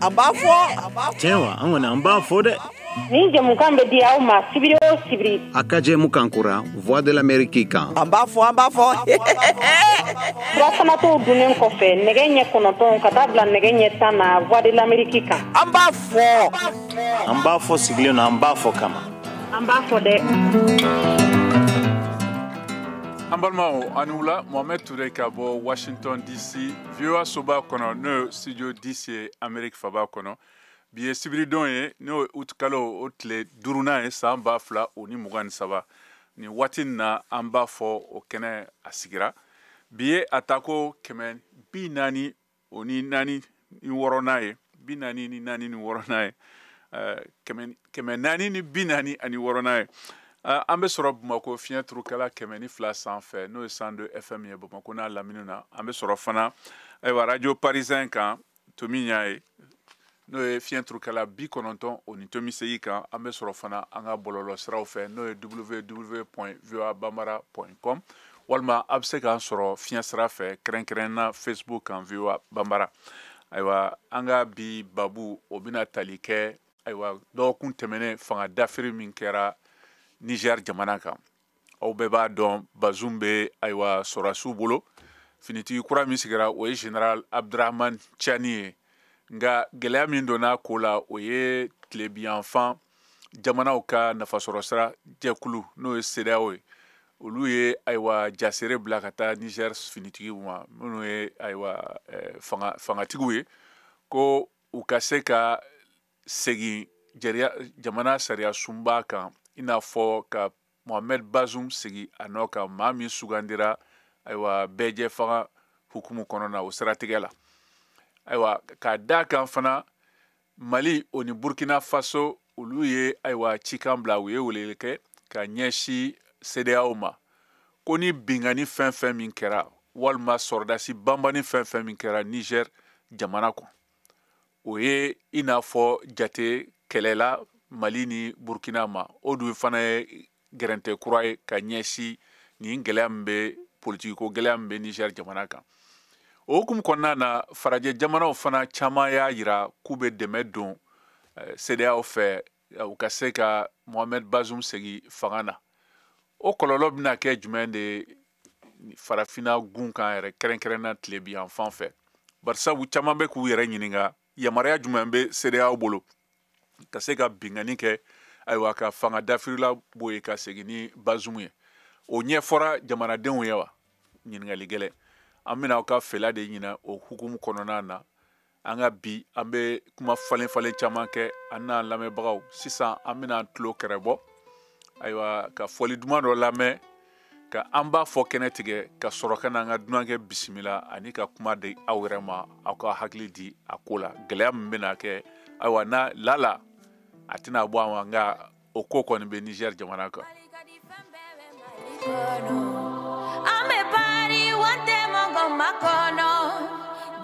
An b'a fɔ. Tiɲɛ wa, an kɔni an b'a fɔ dɛ. Nin jɛmukan bɛ di aw ma sibiri o sibiri. A ka jɛmukan kura Voix de l'Amérique kan. An b'a fɔ, an b'a fɔ. Furafanatɔw dunnen kɔfɛ nɛgɛ ɲɛ 9 ka taa bila nɛgɛ ɲɛ 10 na Voix de l'Amérique kan. An b'a fɔ. An b'a fɔ sigilen don, an b'a fɔ kama. An b'a fɔ dɛ. An balimaw, ani wula. Mohamed Touré ka bɔ Washington DC, VOA soba kɔnɔ, n'o ye studio DC ye Amérique faba kɔnɔ. Bi ye sibiridon ye, n'o ye août kalo o tile 5nan ye, san 2023. Nin waati in na, an b'a fɔ o kɛnɛ a sigira. Bi ye a tako 144 ni wɔɔrɔnan ye, 44 ni wɔɔrɔnan ye, 446nan ye. An bɛ sɔrɔ Bamakɔ fiɲɛ turukɛla 102 sanfɛ, n'o ye 102 FM ye Bamakɔ n'a lamini na. An bɛ sɔrɔ fana, ayiwa, radio parisien kan, tomi ɲa ye, n'o ye fiɲɛ turukɛla 90.8 kan. An bɛ sɔrɔ fana an ka bɔlɔlɔ siraw fɛ, n'o ye www.voabambara.com, walima a bɛ se k'an sɔrɔ fiɲɛ sira fɛ, kɛrɛnkɛrɛn na Facebook kan, VOA Bambara. Ayiwa, an ka bi babu, o bɛna tali kɛ, ayiwa, dɔgɔkun tɛmɛnen fanga dafiri min kɛra Niger jamana kan. Aw bɛɛ b'a dɔn, Bazoum bɛ, ayiwa, sɔrɔdasiw bolo. Finitigi kura min sigira, o ye général Abdurahman Tiani ye. Nka gɛlɛya min donna ko la, o ye tilebiyanfan jamanaw ka nafasɔrɔsira jɛkulu, n'o ye CEDEAO ye, olu ye, ayiwa, jasere bila ka taa Niger finitigiw ma, minnu ye, ayiwa, fangatigiw ye, ko u ka se ka segin jamana sariya sunba kan, i n'a fɔ ka Mohamed Bazoum sigi a nɔ kan, maa min sugandira, ayiwa, bɛɛjɛ fanga hukumu kɔnɔna o siratigɛ la. Ayiwa, k'a da kan fana, Mali o ni Burkina Faso, olu ye, ayiwa, cikan bila, u ye weleli kɛ ka ɲɛsin CEDEAO ma, ko ni binkanni fɛn fɛn min kɛra, walima sɔrɔdasi banbani fɛn fɛn min kɛra Niger jamana kɔnɔ, o ye i n'a fɔ jate kɛlɛla Mali ni Burkina ma. O dun fana ye gɛrɛntɛ kura ye ka ɲɛsin nin gɛlɛya min bɛ, politiki ko gɛlɛya min bɛ Niger jamana kan. O hukumu kɔnɔna na, farajɛ jamanaw fana caman y'a yira k'u bɛ dɛmɛ don CEDEAO fɛ, u ka se ka Mohamed Bazoum segin fanga na. O kɔlɔlɔ bɛna kɛ jumɛn de ye farafinna gun kan yɛrɛ, kɛrɛnkɛrɛnna tilebi yan fan fɛ? Barisabu caman bɛ k'u yɛrɛ ɲininka, yamaruya jumɛn bɛ CEDEAO bolo ka se ka binkanni kɛ, ayiwa, ka fanga dafirila bɔ yen ka segin ni Bazoum ye? O ɲɛfɔra jamanadenw ye wa? Ɲininkali gɛlɛn. An bɛna aw ka fɛla de ɲini o hukumu kɔnɔna na. An ka bi, an bɛ kuma falen falen caman kɛ an n'an lamɛnbagaw. Sisan an bɛna an tulo kɛrɛbɔ, ayiwa, ka fɔli duman dɔ lamɛn, ka an b'a fɔ kɛnɛ tigɛ, ka sɔrɔ ka n'an ka dunankɛ bisimila ani ka kuma di aw yɛrɛ ma, aw ka hakili di a ko la. Gɛlɛya min bɛna kɛ, ayiwa, n'a lala a tɛna bɔ a ma, nka o ko kɔni bɛ Niger jamana kan. An bɛ pari wante mɔgɔ makɔnɔ,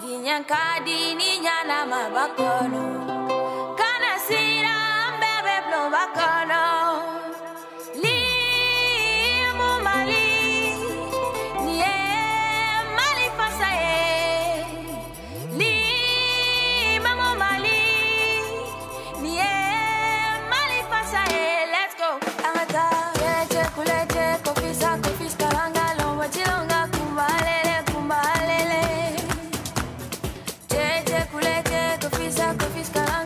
diɲɛ ka di ni ɲanama ba kɔnɔ, kana siran, an bɛɛ bɛ bulonba kɔnɔ. Limu Mali, nin ye Mali fasa ye. Limamu Mali, nin ye Mali fasa ye. Let's go. An ka taa lɛjɛ kulɛjɛ kofisa kofis karanga lɔnbɔ jilɔnga kunbalele kunbalele. Jɛjɛ kulɛjɛ kofisa kofis karanga.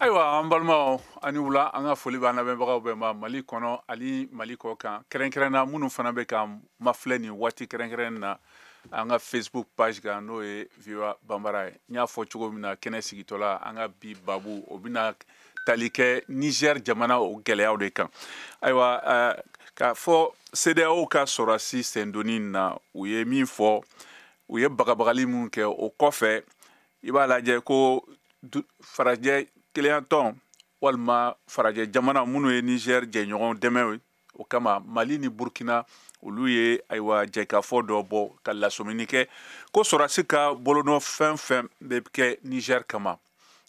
Ayiwa an balimaw, ani wula. An ka foli b'an lamɛnbagaw bɛɛ ma Mali kɔnɔ ani Mali kɔ kan, kɛrɛnkɛrɛnna minnu fana bɛ ka mafilɛ nin waati kɛrɛnkɛrɛn na an ka Facebook page kan, n'o ye VOA Banbara ye. N y'a fɔ cogo min na kɛnɛ sigitɔla, an ka bi babu, o bɛna tali kɛ Niger jamana o gɛlɛyaw de kan. Ayiwa, k'a fɔ CEDEAO ka sɔrɔdasi sendonni na, u ye min fɔ, u ye bagabagali min kɛ, o kɔfɛ i b'a lajɛ ko farajɛ kelenya tɔn walima farajɛ jamana minnu ye Niger jɛɲɔgɔn dɛmɛ ye, o kama Mali ni Burkina, olu ye ayiwa jɛkafɔ dɔ bɔ ka lasɔmini kɛ ko sɔrɔdasi ka bolonɔ fɛn fɛn bɛ kɛ Niger kama,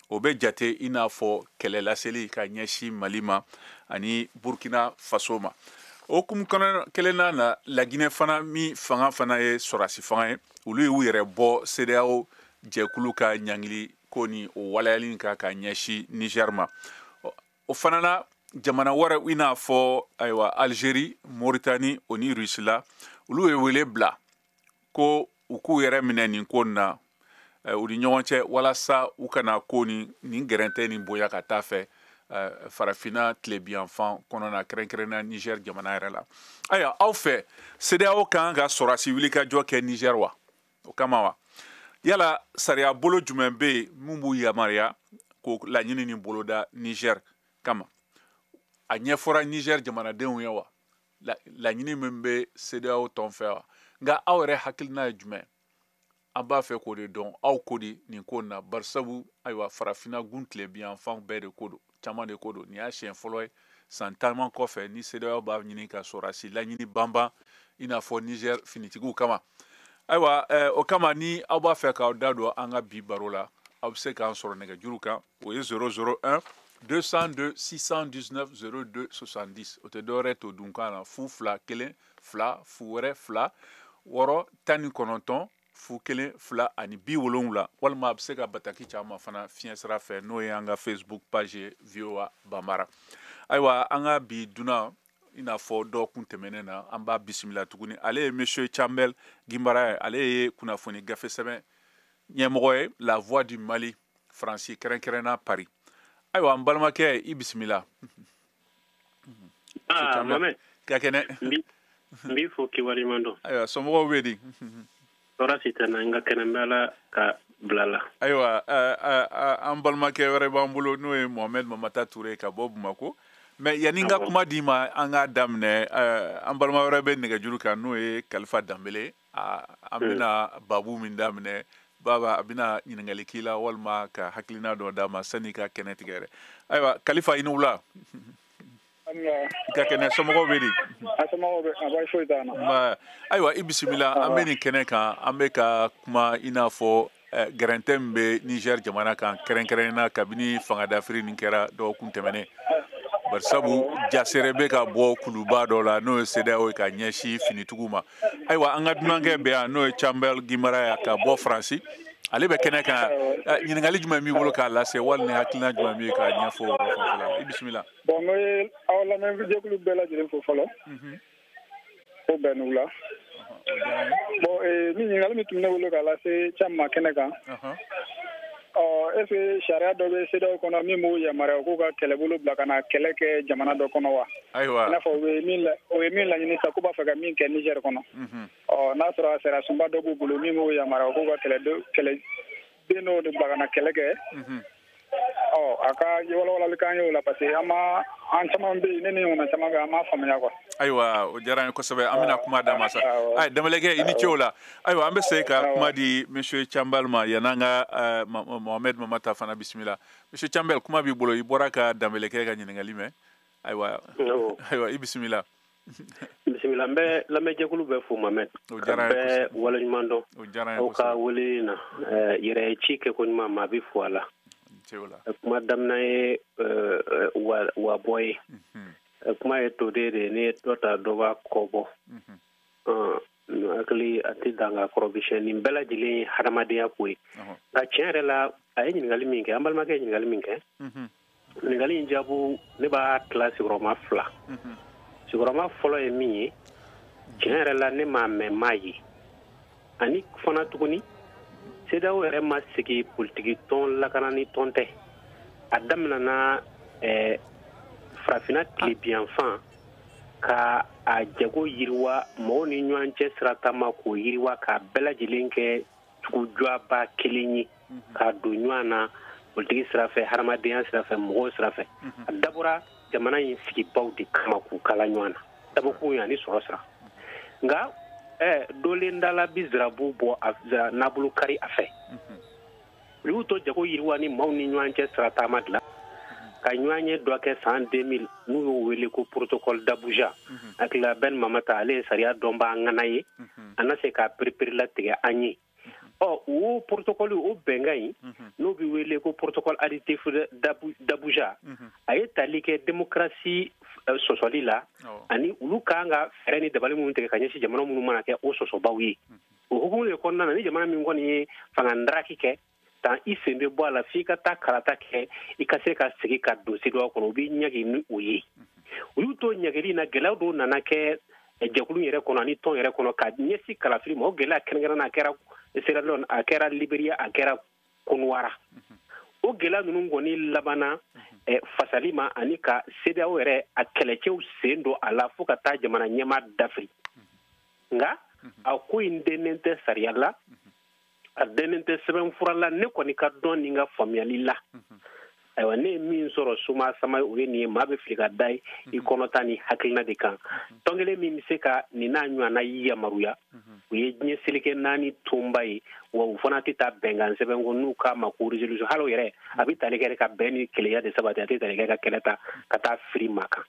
o bɛ jate i n'a fɔ kɛlɛ laseli ka ɲɛsin Mali ma ani Burkina Faso ma. O hukumu kɔnɔ kelen na, Laginɛ fana min fanga fana ye sɔrɔdasi fanga ye, olu y'u yɛrɛ bɔ CEDEAO jɛkulu ka ɲangili ko ni o waleyali kan ka ɲɛsin Niger ma. O fana na, jamana wɛrɛ i n'a fɔ ayiwa Algérie, Mauritanie o ni Russie la, olu ye wele bila ko u k'u yɛrɛ minɛ nin ko nin na u ni ɲɔgɔn cɛ, walasa u kana ko ni nin gɛrɛntɛ nin bonya ka taa fɛ Farafinna tilebinyanfan kɔnɔna, kɛrɛnkɛrɛnnenya Niger jamana yɛrɛ la. Ayiwa, aw fɛ, CEDEAO kan ka sɔrɔdasi wulikajɔ kɛ Niger wa? O kama wa, yala sariya bolo jumɛn bɛ yen mun b'u yamaruya k'o laɲini nin boloda Niger kama? A ɲɛfɔra Niger jamanadenw ye wa, laɲini min bɛ CEDEAO tɔn fɛ wa? Nka aw yɛrɛ hakilina ye jumɛn? An b'a fɛ k'o de dɔn, aw ko di nin ko in na? Barisabu ayiwa, Farafinna gun tilebinyanfan bɛɛ de ko don, caman de ko don. Nin y'a siɲɛ fɔlɔ ye san caman kɔfɛ ni CEDEAO b'a ɲini ka sɔrɔdasi laɲini banban i n'a fɔ Niger finitigiw kama. Ayiwa, o kama, ni aw b'a fɛ k'aw da don an ka bi baro la, aw bɛ se k'an sɔrɔ nɛgɛjuru kan, o ye 001 202 619 02 70. O tɛ dɔwɛrɛ to dunkan na, 0 2 1 2 0 wɛrɛ 2 6 19 0 1 2 ani 70. Walima a bɛ se ka bataki caman fana fiɲɛ sira fɛ, n'o ye an ka Facebook page ye, VOA Banbara. Ayiwa, an ka bi dunan, i n'a fɔ dɔgɔkun tɛmɛnen na, an b'a bisimila tuguni. Ale ye monsieur Chambel Gimbara ye. Ale ye kunnafoni gafe sɛbɛn ɲɛmɔgɔ ye, La Voix du Mali, Faransi, kɛrɛnkɛrɛnna Paris. Ayiwa, n balimakɛ, i bisimila. Ah, Mohamed. Ka kɛnɛ. N b'i fo k'i waleɲuman dɔn. Ayiwa, somɔgɔw bɛ di? Tɔɔrɔ si tɛ n na, n ka kɛnɛ, n bɛ Ala ka bila la. Ayiwa, an balimakɛ wɛrɛ b'an bolo, n'o ye Mohamed Mamata Toure ka bɔ Bamako. Mais yanni n ka kuma d'i ma, an k'a daminɛ, an balima wɛrɛ bɛ nɛgɛjuru kan, n'o ye Kalifa Danbele. An bɛna babu min daminɛ, baba, a bɛna ɲininkali k'i la walima ka hakilina dɔ d'a ma sani ka kɛnɛ tigɛ yɛrɛ. Ayiwa, Kalifa, i ni wula. I ka kɛnɛ, somɔgɔw bɛ di? Ayiwa, i bisimila. An bɛ nin kɛnɛ kan, an bɛ ka kuma i n'a fɔ gɛrɛntɛ min bɛ Niger jamana kan, kɛrɛnkɛrɛnnenya kabini fangadafiri nin kɛra dɔgɔkun tɛmɛnen. Barisabu jasere bɛ ka bɔ kuluba dɔ la, n'o ye CEDEAO ye, ka ɲɛsin finitigiw ma. Ayiwa, an ka dunankɛ bɛ yan, n'o ye Chambel Gimara ye ka bɔ Faransi, ale bɛ kɛnɛ kan. Ɲininkali jumɛn b'i bolo k'a lase, wali ni hakilina jumɛn b'i k'a ɲɛfɔ o yɔrɔ fanfɛla la? I bisimila. Bon, n bɛ aw lamɛnjɛkulu bɛɛ lajɛlen fo fɔlɔ, ko bɛn n'u la. Bon, min ɲininkali min tun bɛ ne bolo k'a lase Cam ma kɛnɛ kan, ɔ est ce que sariya dɔ bɛ CEDEAO kɔnɔ min b'u yamaruya k'u ka kɛlɛbolo bila ka na kɛlɛ kɛ jamana dɔ kɔnɔ wa? Ayiwa. I n'a fɔ u ye min laɲini sisan k'u b'a fɛ ka min kɛ Niger kɔnɔ, ɔ n'a sɔrɔ a sariya sunba dɔ b'u bolo min b'u yamaruya k'u ka kɛlɛ den dɔw de bila ka na kɛlɛ kɛ? Ɔ a ka walawalali k'an ye o la, parce que an ma, an caman bɛ yen, ne ni ɲɔgɔnna caman bɛ yen, an m'a faamuya quoi. Ayiwa, o diyara n ye kosɛbɛ. An bɛna kuma d'a ma sa. Ayi, Danbɛlɛkɛ, i ni ce o la. Ayiwa, an bɛ segin ka kuma di monsieur Chambel ma yan'an ka Mohamed Mamata fana bisimila. Monsieur Chambel, kuma b'i bolo. I bɔra ka Danbɛlɛkɛ ka ɲininkali mɛn. Ayiwa, ayiwa, i bisimila. Bisimila. N bɛ lamɛnjɛkulu bɛɛ fo, Mohamed. O diyara n ye bɛɛ kosɛbɛ. Waleɲuman dɔn. O diyara n ye Aw ka kosɛbɛ. wele na, yɛrɛ ye ci kɛ ko ɲuman ma, a bɛ fo a la. Ce o la. Kuma daminɛ ye wa bɔ ye. Kuma ye toden de ye, n'i ye dɔ ta, dɔ b'a kɔ bɔ. Hakili a tɛ dan ka kɔrɔbisiyɛn, nin bɛɛ lajɛlen ye hadamadenya ko ye. Nka tiɲɛ yɛrɛ la, a ye ɲininkali min kɛ, an balimakɛ ye ɲininkali min kɛ, ɲininkali in jaabu, ne b'a tila sigiyɔrɔma fila. Sigiyɔrɔma fɔlɔ ye min ye, tiɲɛ yɛrɛ la, ne m'a mɛn, m'a ye. Ani fana tuguni, CEDEAO yɛrɛ ma sigi politiki tɔn, lakanani tɔn tɛ. A A daminɛna farafinna tilebinyanfan ka a jago yiriwa, mɔgɔw ni ɲɔgɔn cɛ siratama k'o yiriwa, k'a bɛɛ lajɛlen kɛ tugujɔba kelen ye, k'a don ɲɔgɔn na politiki sira fɛ, hadamadenya sira fɛ, mɔgɔw sira fɛ. A dabɔra jamana in sigibaw de kama k'u kala ɲɔgɔn na, dabɔkun ye ani sɔrɔ sira. Nka dolendala bi zirabu bɔ a nabolo kari a fɛ. U y'u to jago yiriwa ni maaw ni ɲɔgɔn cɛ sirataama dilan ka ɲɔgɔn ye dɔ kɛ san 2000, n'u y'o wele ko protocole d'Abuja. Hakilila Ben Mamata, ale ye sariya dɔnbaa ŋana ye, a na se k'a perepere latigɛ an ye. Ɔ, o protocole, o bɛnkan in, n'o bɛ wele ko protocole additif d'Abuja, a ye tali kɛ démocratie sɔsɔli la, ani olu kan ka fɛɛrɛ ni dabali minnu tigɛ ka ɲɛsin jamana minnu mana kɛ o sɔsɔbaw ye. O hukumu de kɔnɔna na, ni jamana min kɔni ye fanga ndaraki kɛ tan, i sen bɛ bɔ a la f'i ka taa kalata kɛ, i ka se ka segin ka don CEDEAO kɔnɔ, u b'i ɲagi ni o ye. U y'u to ɲagili na, gɛlɛya dɔw nana kɛ jɛkulu yɛrɛ kɔnɔ ani tɔn yɛrɛ kɔnɔ ka ɲɛsin kalafili ma. O gɛlɛya kɛrɛnkɛrɛn, a kɛra Sierra Leone, a kɛra Liberia, a kɛra Kɔnɔwara. O gɛlɛya ninnu kɔni labanna fasali ma, ani ka CEDEAO yɛrɛ a kɛlɛcɛw sen don a la fo ka taa jamana ɲɛmaa dafiri. Nka a ko in dennen tɛ sariya la, a dennen tɛ sɛbɛnfura la. Ne kɔni ka dɔn ni n ka faamuyali la, ayiwa, ne ye min sɔrɔ suma sama ye, o ye nin ye: maa bɛ fili ka da i kɔnɔta ni hakilina de kan. Tɔn kelen min bɛ se ka nin n'a ɲɔgɔnna yamaruya, o ye diɲɛ seleke naani tɔnba ye. Wa u fana tɛ taa bɛnkan sɛbɛn ko n'u k'a ma ko résolution. Hali o yɛrɛ, a bɛ tali kɛ ka bɛn ni kelenya de sabati, a tɛ tali kɛ ka kɛlɛ ta ka taa firi maa kan.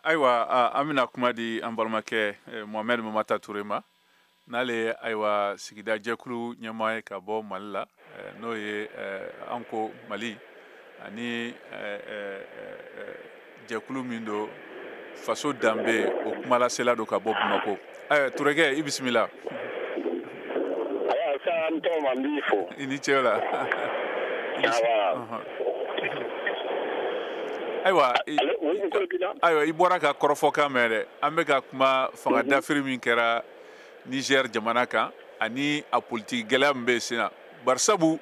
Ayiwa, an bɛna kuma di an balimakɛ Mohamed Mamata Toure ma, n'ale ye, ayiwa, sigida jɛkulu ɲɛmaa ye ka bɔ Mali la, n'o ye an ko Mali, ani jɛkulu min don faso danbe, o kumalasela don ka bɔ Bamakɔ. Ayiwa, Tourekɛ, i bisimila. Ayiwa sa, n tɔgɔ ma, n b'i fo. I ni ce o la. Awa. Ayiwa, ayiwa, i bɔra ka kɔrɔfɔkan mɛn dɛ. An bɛ ka kuma fanga dafiri min kɛra Niger jamana kan, ani a politiki gɛlɛya min bɛ sen na, barisabu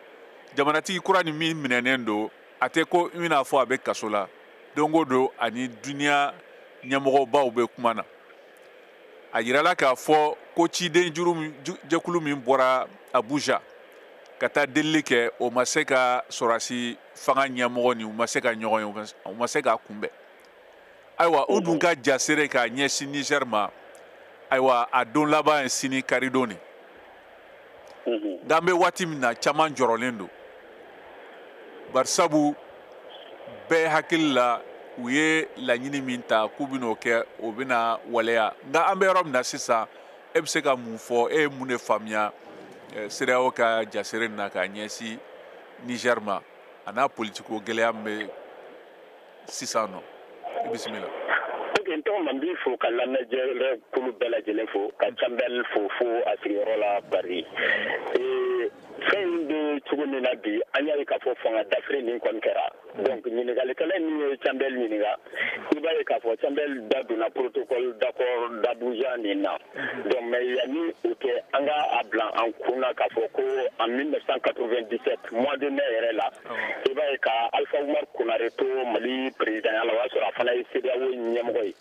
jamanatigi kura ni min minɛnen don, a tɛ ko i bɛna fɔ a bɛ kaso la don o don, ani duniya ɲɛmɔgɔbaw bɛ kuma na. A yirala k'a fɔ ko ciden juru jɛkulu min bɔra Abuja ka taa delili kɛ, o ma se ka sɔrɔsi fanga ɲɛmɔgɔ ni u ma se ka ɲɔgɔn ye, u ma se k'a kunbɛn. Ayiwa, u dun ka jasere k'a ɲɛsin Niger ma, ayiwa, a don laban ye sini karidon de. Nka an bɛ waati min na, caman jɔrɔlen don, barisabu bɛɛ hakili la, u ye laɲini min ta k'u bɛn'o kɛ, o bɛna waleya. Nka an bɛ yɔrɔ min na sisan, e bɛ se ka mun fɔ? E ye mun de faamuya CEDEAO ka jasere nin na k'a ɲɛsin Niger ma, a n'a politiko gɛlɛya min bɛ sisan nɔ? I bisimila. Ok, n tɔgɔ ma, n b'i fo ka lamɛnjɛkulu kulu bɛɛ lajɛlen fo, ka Canbɛl fo fo a sigiyɔrɔ la Paris. Fɛn in bɛ cogo min na bi, an y'a ye k'a fɔ fanga dafiri nin kɔni kɛra. Donc ɲininkalikɛla min ye Canbɛl ɲininka, i b'a ye k'a fɔ Canbɛl da donna protocole d'accord d'Abuja nin na. Donc mais yanni o kɛ, an ka a bila an kun na k'a fɔ ko en 1997, mois de mai yɛrɛ la, i b'a ye ka Alpha Oumar Konare to Mali président la, o y'a sɔrɔ a fana ye CEDEAO ɲɛmɔgɔ ye,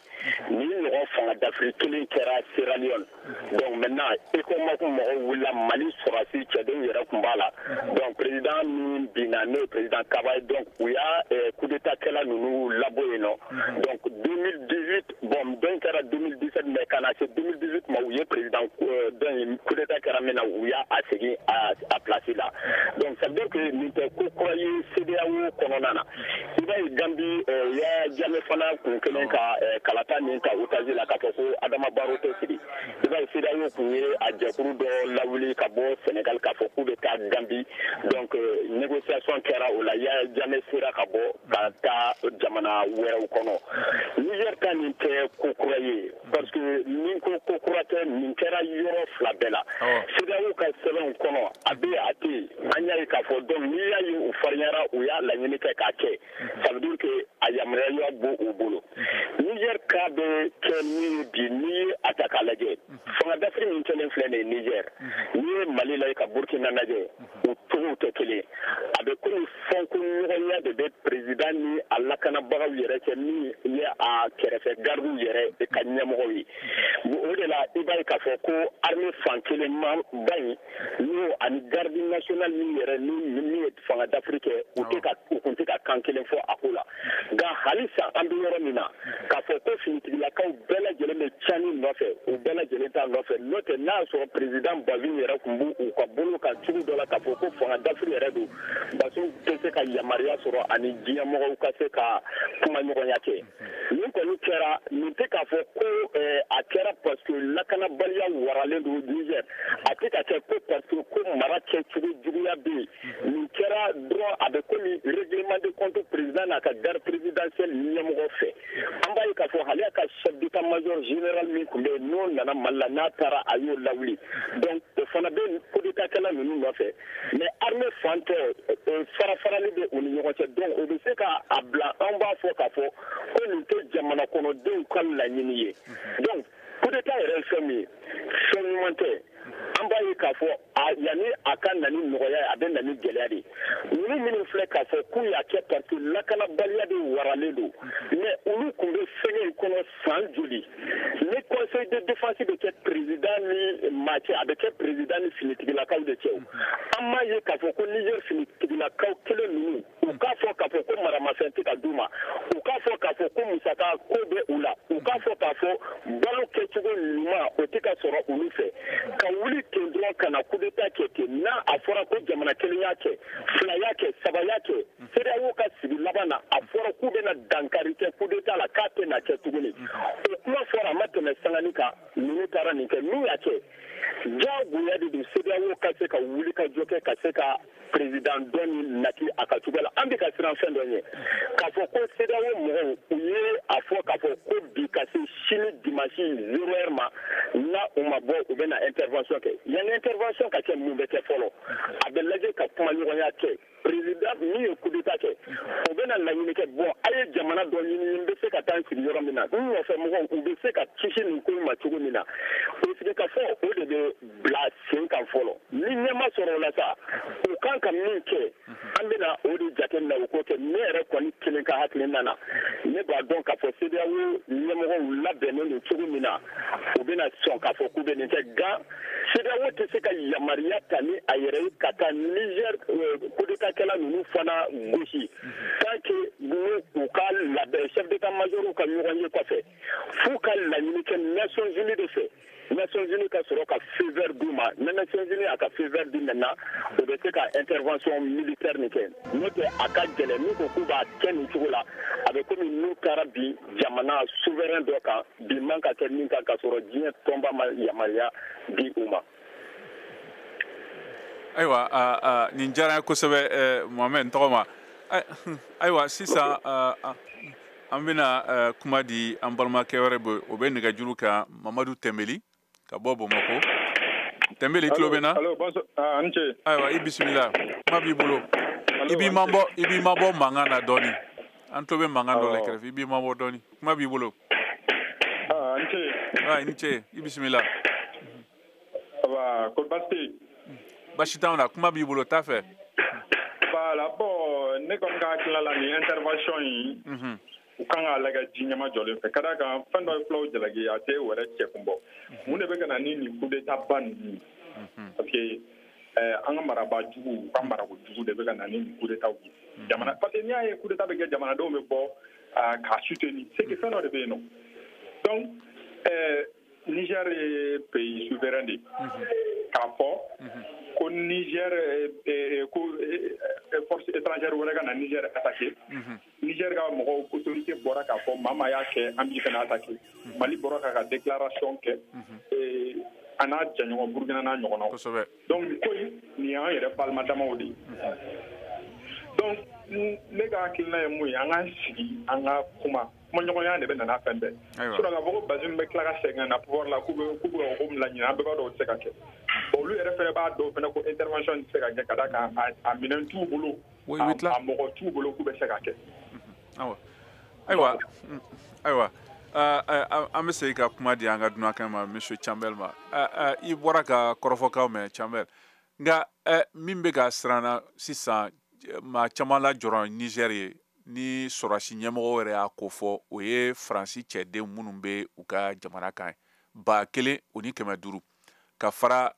ni ɲɔgɔn fanga dafiri kelen kɛra Sierra Leone. Donc maintenant ECOMOG mɔgɔw wulila, Mali sɔrɔsi cɛdenw yɛrɛ tun b'a la. Donc président min binna, n'o ye président Kaba ye, donc u y'a coup d'état kɛla ninnu labɔ yen nɔ. Donc 2018, bon, dɔ in kɛra 2017, mais ka na se 2018 ma, u ye président dɔ in, coup d'état kɛra min na, u y'a segin a place la. Donc ça veut dire que nin tɛ ko kura ye CEDEAO kɔnɔna na. I b'a ye Gambie, Yaya Jammeh fana kun kelen ka kalata nin ta otage la k'a fɔ ko Adama Barrow tɛ sigi. I b'a ye CEDEAO kun ye a jɛkulu dɔ lawuli ka bɔ Sénégal k'a fɔ k'u bɛ taa Gambie. Donc négociation kɛra o la, Yaya Jammeh sera ka bɔ ka taa. jamana wɛrɛw kɔnɔ. Niger ta nin tɛ ko kura ye, parce que nin ko kura tɛ, nin kɛra yɔrɔ fila bɛɛ la. CEDEAO ka sɛbɛnw kɔnɔ a bɛ a tɛ yen, an y'a ye k'a fɔ donc n'i y'a ye u farinyara, u y'a laɲini kɛ k'a kɛ, ça veut dire que a yamaruya b'u bolo. Niger ka bɛ kɛ min ye bi, n'i ye a ta k'a lajɛ, fanga dafiri min kɛlen filɛ nin ye Niger, n'i ye Mali lajɛ ka Burkina lajɛ, u cogow tɛ kelen. A bɛ komi fɔnko ɲɔgɔnya de bɛ président ni a lakanabagaw yɛrɛ cɛ, min ye a kɛrɛfɛ gardiw yɛrɛ ka ɲɛmɔgɔw ye. O de la i b'a ye k'a fɔ ko armée fan kelen ba in n'o ani garde nationale min yɛrɛ ni min ye fanga dafiri kɛ, u kun tɛ ka kan kelen fɔ a ko la. Nka halisa an bɛ yɔrɔ min na, k'a fɔ ko finitigilakaw bɛɛ lajɛlen bɛ Tiani nɔfɛ, u bɛɛ lajɛlen t'a nɔfɛ. N'o tɛ, n'a y'a sɔrɔ président Bazoum yɛrɛ tun b'u u ka bolo kan cogo dɔ la k'a fɔ ko fanga dafiri yɛrɛ don, Bazoum tɛ se ka yamaruya sɔrɔ ani diɲɛmɔgɔw ka se ka kuma ɲɔgɔnya kɛ. Nin kɔni kɛra, nin tɛ k'a fɔ ko a kɛra parce que lakanabaliya waralen don Niger, a tɛ ka kɛ ko parce que ko mara kɛcogo juguya bɛ yen. Nin kɛra dɔrɔn a bɛ komi règlement de compte président n'a ka garde présidentielle ɲɛmɔgɔ fɛ. An b'a ye k'a fɔ hali a ka chef d'état-major général min tun bɛ yen n'o nana Mali la, n'a taara a y'o lawuli, donc o fana bɛ coup d'état kɛla ninnu nɔfɛ. Mais armée fan tɔ fara-farali bɛ u ni ɲɔgɔn cɛ, donc o bɛ se ka a bila an b'a fɔ k'a fɔ ko nin tɛ jamana kɔnɔdenw ka laɲini ye. Donc coup d'état yɛrɛ ye fɛn min ye, fɛn ɲuman tɛ. An b'a ye k'a fɔ yanni a ka na ni nɔgɔya ye, a bɛ na ni gɛlɛya de ye. Ninnu minnu filɛ k'a fɔ k'u y'a kɛ parce que lakanabaliya de waralen don, mais olu tun bɛ fɛngɛ in kɔnɔ san joli? Ni conseil de défense bɛ kɛ président ni maa cɛ, a bɛ kɛ président ni finitigilakaw de cɛ. An m'a ye k'a fɔ ko Niger finitigilakaw kelen ninnu, u k'a fɔ k'a fɔ ko maramafɛn tɛ ka d'u ma, u k'a fɔ k'a fɔ ko musaka ko bɛ u la, u k'a fɔ k'a fɔ balo kɛcogo ɲuman o tɛ ka sɔrɔ olu fɛ. Ka wuli ten dɔrɔn ka na coup d'état kɛ ten, n'a a fɔra ko jamana kelen y'a kɛ, fila y'a kɛ, saba y'a kɛ, CEDEAO ka sigi laban na a fɔra k'u bɛna dankari kɛ coup d'état la, k'a tɛ na kɛ tuguni. O kuma fɔra a ma tɛmɛ sangani kan, ninnu taara nin kɛ. N'u y'a kɛ, diyagoya de don CEDEAO ka se ka wuli ka jɔ kɛ ka se ka président dɔ ni nati a ka cogoya la. An bɛ ka siran fɛn dɔ ɲɛ, k'a fɔ ko CEDEAO mɔgɔw u ye a fɔ k'a fɔ ko bi ka se sini dimanche 0 heure ma, n'a u ma bɔ u bɛna intervention kɛ. Yanni intervention ka kɛ, mun bɛ kɛ fɔlɔ? A bɛ lajɛ ka kumaɲɔgɔnya kɛ. Président min ye coup d'état kɛ, o bɛna laɲini kɛ, bon a ye jamana dɔ ɲini n bɛ se ka taa n sigi yɔrɔ min na, n nɔfɛ mɔgɔw u bɛ se ka kisi nin ko in ma cogo min na. O sigikafɔ o de bɛ bila sen kan fɔlɔ. Ni ɲɛ ma sɔrɔ o la sa, u kan ka min kɛ, an bɛna o de jateminɛ o ko kɛ. Ne yɛrɛ kɔni kelen ka hakilina na, ne b'a dɔn k'a fɔ CEDEAO ɲɛmɔgɔw labɛnnen don cogo min na, u bɛna sɔn k'a fɔ k'u bɛ nin kɛ. Nka CEDEAO tɛ se ka yamaruya ta ni a yɛrɛ ye ka taa Niger coup d'état kɛla ninnu fana gosi tant que n'u ka labɛn chef d'état-major ka ɲɔgɔn ye kɔfɛ, f'u ka laɲini kɛ Nations Unies de fɛ. Nations Unies ka sɔrɔ ka feu vert d'u ma. Ni Nations Unies a ka feu vert di maintenant, u bɛ se ka intervention militaire nin kɛ. N'o tɛ, a ka gɛlɛn. N'u ko k'u b'a kɛ nin cogo la, a bɛ komi n'u taara bi jamana souverain dɔ kan, bi man ka kɛ min kan, ka sɔrɔ diɲɛ tɔnba ma yamaruya di u ma. Ayiwa, nin diyara n ye kosɛbɛ, Mohamɛd n tɔgɔ ma. Ayiwa, sisan an bɛna kuma di an balimakɛ wɛrɛ bɛ, o bɛ nɛgɛjuru kan, Mamadu Tɛnbeli ka bɔ Bamakɔ. Tɛnbeli, tulo bɛ n na? Ayiwa, i bisimila, kuma b'i bolo. I b'i mabɔ mankan na dɔɔni, an tulo bɛ mankan dɔ la kɛrɛfɛ, i b'i mabɔ dɔɔni, kuma b'i bolo. I ni ce, i bisimila. Baasi t'anw na, kuma b'i bolo, t'a fɛ. Voilà, bon, ne kɔni ka hakilina la, nin intervention in, u kan k'a lajɛ ji ɲɛma jɔlen fɛ, ka d'a kan fɛn dɔ ye fulaw jalaki, a tɛ wɛrɛ cɛ kun bɔ. Mun de bɛ ka na ni nin coup d'état ba ninnu ye? Parce que an ka marabaa jugu, u ka marako jugu de bɛ ka na ni nin coup d'état ye jamana. Parce que n'i y'a ye coup d'état bɛ kɛ, jamanadenw bɛ bɔ k'a soutenir, c'est que fɛn dɔ de bɛ yen nɔ. Donc Niger ye pays souverain de ye. K'a fɔ ko Niger ko force étrangère wɛrɛ ka na Niger attaquer, Niger ka mɔgɔw autorité bɔra k'a fɔ maa maa y'a kɛ, an b'i fana attaquer. Mali bɔra k'a ka déclaration kɛ, a n'a jɛɲɔgɔn Burukina n'a ɲɔgɔnnaw. Donc nin ko in, nin y'an yɛrɛ balima damaw de ye. Donc Ne ka hakilina ye mun ye, an k'an sigi, an ka kuma, kumaɲɔgɔnya de bɛ na n'a fɛn bɛɛ. Sinon k'a fɔ ko Bazoum bɛ tila ka segin ka na pouvoir la, k'u bɛ ko min laɲini, an bɛɛ b'a dɔn o tɛ se ka kɛ. Bon, olu yɛrɛ fɛnɛ b'a dɔn fɛnɛ ko intervention tɛ se ka kɛ, ka d'a kan a minɛn t'u bolo, a mɔgɔ t'u bolo k'u bɛ se ka kɛ. Ayiwa, an bɛ segin ka kuma di an ka dunankɛ ma, Monsieur Tiambel ma. I bɔra ka kɔrɔfɔkaw mɛn, Tiambel, nka min bɛ ka siran na sisan, maa caman lajɔrɔ Niger ye, ni sɔrɔdasi ɲɛmɔgɔw yɛrɛ y'a ko fɔ, o ye Faransi cɛden minnu bɛ u ka jamana kan 1500, ka fara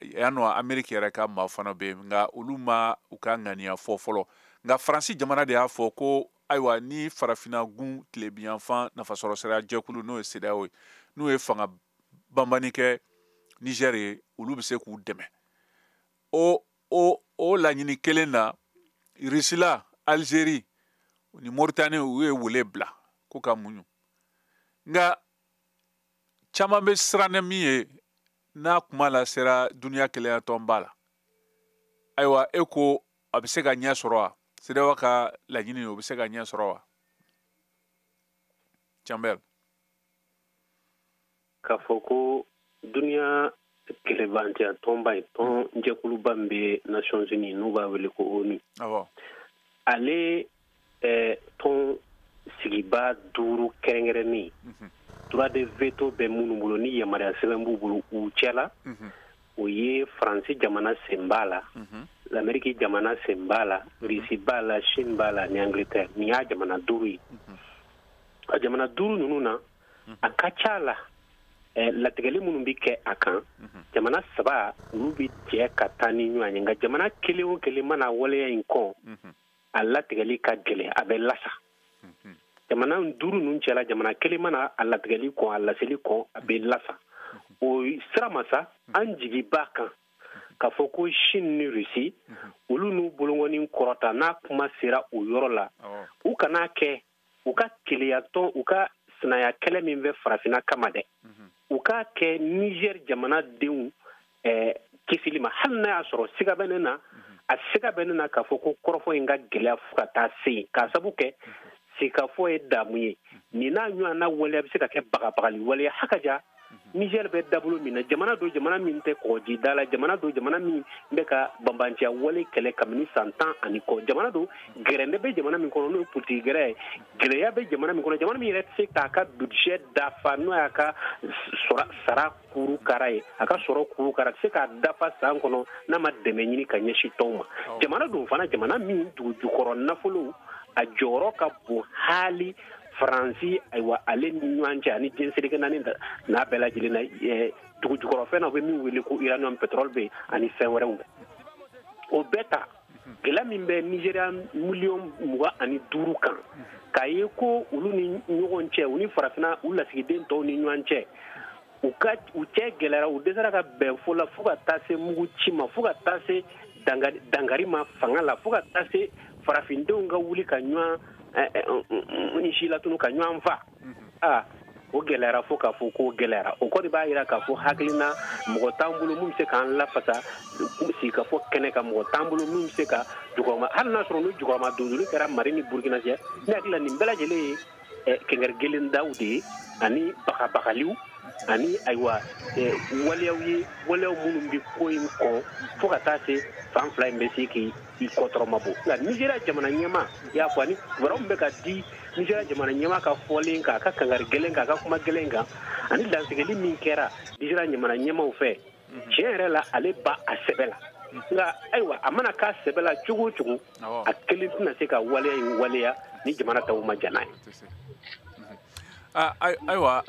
yan nɔ Amérique yɛrɛ ka maa fana bɛ yen, nka olu ma u ka ŋaniya fɔ fɔlɔ. Nka Faransi jamana de y'a fɔ ko ayiwa, ni farafinna gun tilebinyanfan nafasɔrɔsira jɛkulu, n'o ye CEDEAO ye, n'u ye fanga banbani kɛ Niger ye, olu bɛ se k'u dɛmɛ. O laɲini kelen na, Russie, Algérie ni Mauritanie, u ye wele bila ko ka muɲu. Nka caman bɛ siran ni min ye, n'a kuma lasera duniya kelenya tɔnba la, ayiwa, e ko a bɛ se ka ɲɛ sɔrɔ wa? CEDEAO ka laɲini, o bɛ se ka ɲɛ sɔrɔ wa? Tiambel. K'a fɔ ko duniya kɛlɛbantiya tɔnba ye, tɔn jɛkuluba min bɛ Nations Unies, n'u b'a wele ko ONU. Ale tɔn sigibaa 5 kɛrɛnkɛrɛnnen, droit de veto bɛ minnu bolo, ni yamaruya sɛbɛn b'u bolo u cɛla, o ye Faransi jamana sen b'a la, l'Amérique jamana sen b'a la, Russie b'a la, Chine b'a la, ni Angleterre. Nin y'a jamana 5 ye. A jamana 5 ninnu na, a ka ca la, latigɛli minnu bɛ kɛ a kan, jamana 3 olu bɛ jɛ ka taa ni ɲɔgɔn ye, nka jamana kelen o kelen mana waleya in kɔn, a latigɛli ka gɛlɛn, a bɛ lasa. Jamana 5 ninnu cɛla, jamana kelen mana a latigɛli kɔn, a laseli kɔn, a bɛ lasa. O sira ma sa, an jigi b'a kan k'a fɔ ko Chine ni Russie, olu n'u bolokɔni kɔrɔta, n'a kuma sera o yɔrɔ la, u kana kɛ u ka keleyatɔn, u ka sinaya kɛlɛ min bɛ farafinna kama dɛ, u k'a kɛ Niger jamanadenw kisili ma. Hali n'a y'a sɔrɔ siga bɛ ne na, a siga bɛ ne na k'a fɔ ko kɔrɔfɔ in ka gɛlɛya fo ka taa se yen, k'a sabu kɛ sigikafɔ ye damu ye. Nin n'a ɲɔgɔnna waleya bɛ se ka kɛ bagabagali waleya hakaja. Niger bɛ dabolo min na, jamana don, jamana min tɛ kɔgɔjida la, jamana don, jamana min bɛ ka banbanciya wale kɛlɛ kabini san 10 ani kɔ, jamana don, gɛrɛndɛ bɛ jamana min kɔnɔ, n'o ye politiki gɛrɛ ye, gɛlɛya bɛ jamana min kɔnɔ, jamana min yɛrɛ tɛ se k'a ka budget dafa, n'o y'a ka sara kurukara ye, a ka sɔrɔ kurukara, tɛ se k'a dafa san kɔnɔ n'a ma dɛmɛ ɲini ka ɲɛsin tɔnw ma. Jamana don fana, jamana min dugu jukɔrɔ nafolo a jɔyɔrɔ ka bon hali Faransi, ayiwa, ale ni ɲɔgɔn cɛ ani diɲɛ seleke naani n'a bɛɛ lajɛlen na, dugu jukɔrɔfɛn na, u bɛ min wele ko uranium, pétrole bɛ yen ani fɛn wɛrɛw. O bɛɛ ta, gɛlɛya min bɛ Nigéria miliyɔn 25 kan, k'a ye ko olu ni ɲɔgɔn cɛ, u ni farafinna u lasigiden tɔw ni ɲɔgɔn cɛ, u cɛ gɛlɛyara, u dɛsɛra ka bɛn fo la, fo ka taa se mugu ci ma, fo ka taa se dankari ma fanga la, fo ka taa se farafindenw ka wuli ka ɲɔgɔn ni si latunu ka ɲɔgɔn fa. O gɛlɛyara fo k'a fɔ k'o gɛlɛyara. O kɔni b'a jira k'a fɔ hakilina mɔgɔ t'an bolo min bɛ se k'an lafasa sigikafɔ kɛnɛ kan, mɔgɔ t'an bolo min bɛ se ka jukɔrɔma, hali n'a sɔrɔ n'o jukɔrɔma dondoli kɛra Mali ni Burukina cɛ, ne hakili la nin bɛɛ lajɛlen ye kɛngɛrɛ gelen daw de ye, ani bagabagaliw, ani ayiwa waleyaw ye, waleyaw minnu bɛ ko in kɔn fo ka taa se fan 2 in bɛ se k'i kɔtɔrɔma bɔ. Nka Nigéria jamana ɲɛmaa, i y'a fɔ, ani kibaruya min bɛ ka di Nigéria jamana ɲɛmaa ka fɔlen kan, a ka kangari gɛlɛn kan, a ka kuma gɛlɛn kan, ani dansigɛli min kɛra Nigéria jamana ɲɛmaaw fɛ, tiɲɛ yɛrɛ la, ale ba a sɛbɛ la. Nka ayiwa, a mana k'a sɛbɛ la cogo o cogo, a kelen tɛna se ka waleya in waleya ni jamana tɔw ma jɛn n'a ye. Ayiwa,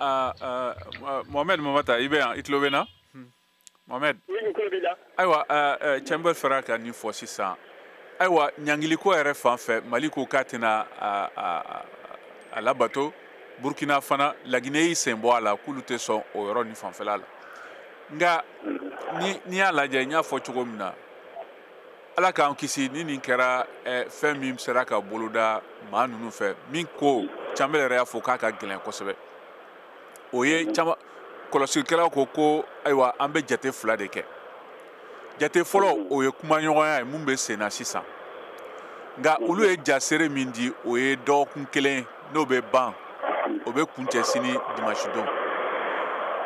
Mohamed Mamata, i bɛ yan, i tulo bɛ n na? Mohamed. Ayiwa, Tiambel fɛra ka nin fɔ sisan. Ayiwa, ɲangiliko yɛrɛ fan fɛ, Mali ko k'a tɛna a labato, Burkina fana, Laginɛ y'i sen bɔ a la, k'olu tɛ sɔn o yɔrɔ ni fanfɛla la. Nka n'i y'a lajɛ, n y'a fɔ cogo min na, Ala k'an kisi ni nin kɛra fɛn min sera ka boloda maa ninnu fɛ, min ko Tiambel yɛrɛ y'a fɔ k'a ka gɛlɛn kosɛbɛ. O ye caman kɔlɔsilikɛlaw ko ayiwa, an bɛ jate 2 de kɛ. Jate fɔlɔ, o ye kumaɲɔgɔnya ye mun bɛ sen na sisan. Nka olu ye jasere min di, o ye dɔgɔkun kelen, n'o bɛ ban, o bɛ kuncɛ sini dimanche don.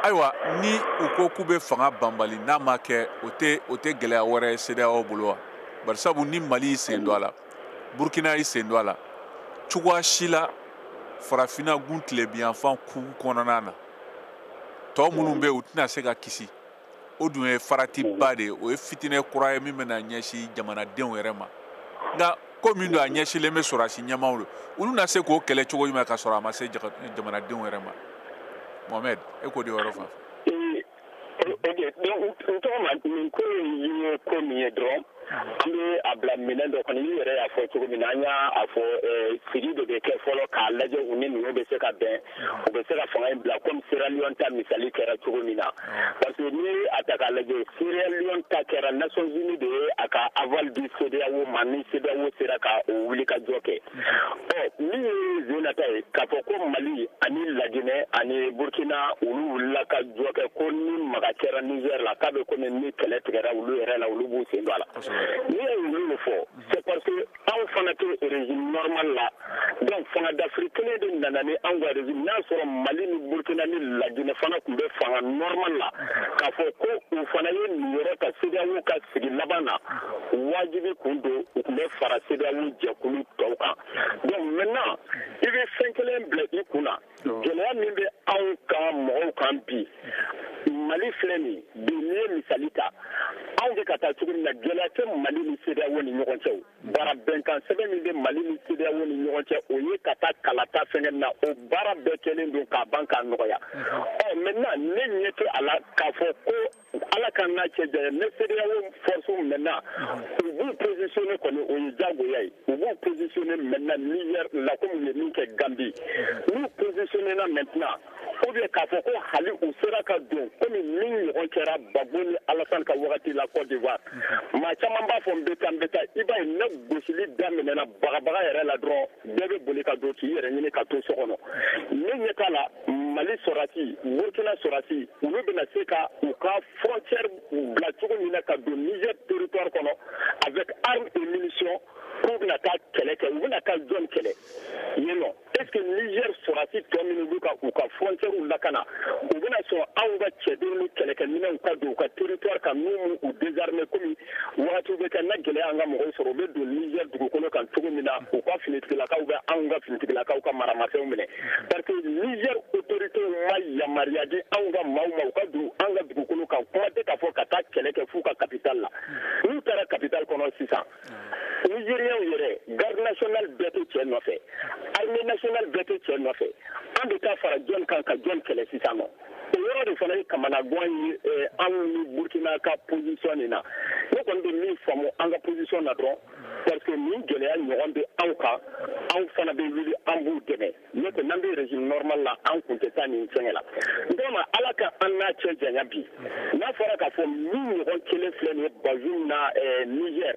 Ayiwa, ni u ko k'u bɛ fanga banbali, n'a ma kɛ, o tɛ gɛlɛya wɛrɛ ye CEDEAO bolo wa? Barisabu ni Mali y'i sen don a la, Burkina y'i sen don a la, cogoya si la farafinna gun tilebinyanfan kugu kɔnɔna na, tɔ minnu bɛ yen, u tɛna se ka kisi. O dun ye faratiba de ye, o ye fitinɛ kura ye min bɛna ɲɛsin jamanadenw yɛrɛ ma. Nka ko min don, a ɲɛsinlen bɛ sɔrɔdasi ɲɛmaaw de, olu na se k'o kɛlɛ cogo jumɛn ka sɔrɔ a ma se jamanadenw yɛrɛ ma? Mohamed, e k'o de yɔrɔ fan fɛ. Ok, donc n tɔgɔ ma, nin ko in ye ko min ye dɔrɔn, an bɛ a bila minɛn dɔ kɔnɔ. I yɛrɛ y'a fɔ cogo min na, an y'a fɔ sigi de bɛ kɛ fɔlɔ k'a lajɛ u ni ninnu bɛ se ka bɛn, u bɛ se ka fanga in bila komi Sierra Leone ta misali kɛra cogo min na. Parce que n'i ye a ta k'a lajɛ, Sierra Leone ta kɛra Nations Unies de ye a ka aval di CEDEAO ma, ni CEDEAO sera ka o wuli ka jɔ kɛ. Ɔ min ye Zenata ye, k'a fɔ ko Mali ani Laginɛ ani Burkina, olu wulila ka jɔ kɛ ko ni maga kɛra Niger la, k'a bɛ komi ni kɛlɛ tigɛra olu yɛrɛ la, olu b'u sen don a la. N'i ye olu fɔ, c'est parce que anw fana tɛ régime normal la. Donc fanga dafiri kelen de nana ni anw ka régime. N'a sɔrɔ Mali ni Burkina ni Laginɛ fana tun bɛ fanga normal la, k'a fɔ ko u fana ye niyɔrɔ ta CEDEAO ka sigi laban na, wajibi kun don u tun bɛ fara CEDEAO jɛkulu tɔw kan. Donc maintenant, i bɛ fɛn kelen bila i kun na, gɛlɛya min bɛ anw kan mɔgɔw kan bi, Mali filɛ nin bi, n'i ye misali ta, anw bɛ ka taa cogo min na, gɛlɛya tɛ Mali ni CEDEAO ni ɲɔgɔn cɛ. O baara bɛnkan sɛbɛn min bɛ Mali ni CEDEAO ni ɲɔgɔn cɛ, o ye ka taa kalata fɛngɛ na, o baara bɛɛ kɛlen don k'a ban k'a nɔgɔya. Ɔ maintenant, ne ɲɛ tɛ a la k'a fɔ ko Ala ka n'a cɛ janya, ne CEDEAO force maintenant, u b'u positionner kɔni, o ye diyagoya ye. U b'u positionner maintenant Niger la komi u ye min kɛ Gambie. N'u positionner na maintenant, ou bien k'a fɔ ko hali u sera ka don komi min ɲɔgɔn kɛra Gbagbo ni Alassane ka wagati la Côte d'Ivoire. Maa caman b'a fɔ n bɛ taa, n bɛ taa, i b'a ye ne gosili daminɛna bagabaga yɛrɛ la dɔrɔn, bɛɛ bɛ boli ka don k'i yɛrɛ ɲini ka to so kɔnɔ. Ne ɲɛ t'a la Mali sɔrɔdasi, Burkina sɔrɔdasi, olu bɛna se ka u ka frontière bila cogo min na ka don Niger territoire kɔnɔ avec armes et munitions, k'u bɛna taa kɛlɛ kɛ. U bɛna taa jɔn kɛlɛ yen nɔ? Est ce que Niger sɔrɔdasi tɔ minnu b'u ka u ka frontière lakana, u bɛna sɔn anw ka cɛdenw ni kɛlɛkɛminɛnw ka don u ka territoire kan n'u m'u désarmer, komi wagatiw bɛ kɛ na gɛlɛya an ka mɔgɔw sɔrɔ, u bɛ don Niger dugukolo kan cogo min na, u ka finitigilakaw bɛ anw ka finitigilakaw ka maramafɛnw minɛ? Parce que Niger autorités ma yamaruya di anw ka maaw ma u ka don an ka dugukolo kan, kuma tɛ k'a fɔ ka taa kɛlɛ kɛ f'u ka capitale la. N'u taara capitale kɔnɔ sisan, Nigériens yɛrɛ, garde nationale bɛɛ tɛ cɛ nɔfɛ, armée nationale bɛɛ tɛ cɛ nɔfɛ, an bɛ taa fara jɔn kan ka jɔn kɛlɛ sisan nɔ? O yɔrɔ de fana ye kamanagan ye anw ni Burkina ka position nin na. Ne kɔni bɛ min faamu an ka position na dɔrɔn, parce que nin gɛlɛya ɲɔgɔn bɛ anw kan, anw fana bɛ wuli, an b'u dɛmɛ. N'o tɛ, n'an bɛ régime normal la, an kun tɛ taa nin fɛngɛ la. Donc Ala ka an n'a cɛ janya bi, n'a fɔra k'a fɔ min ɲɔgɔn kelen filɛ nin ye Bazoum na Niger,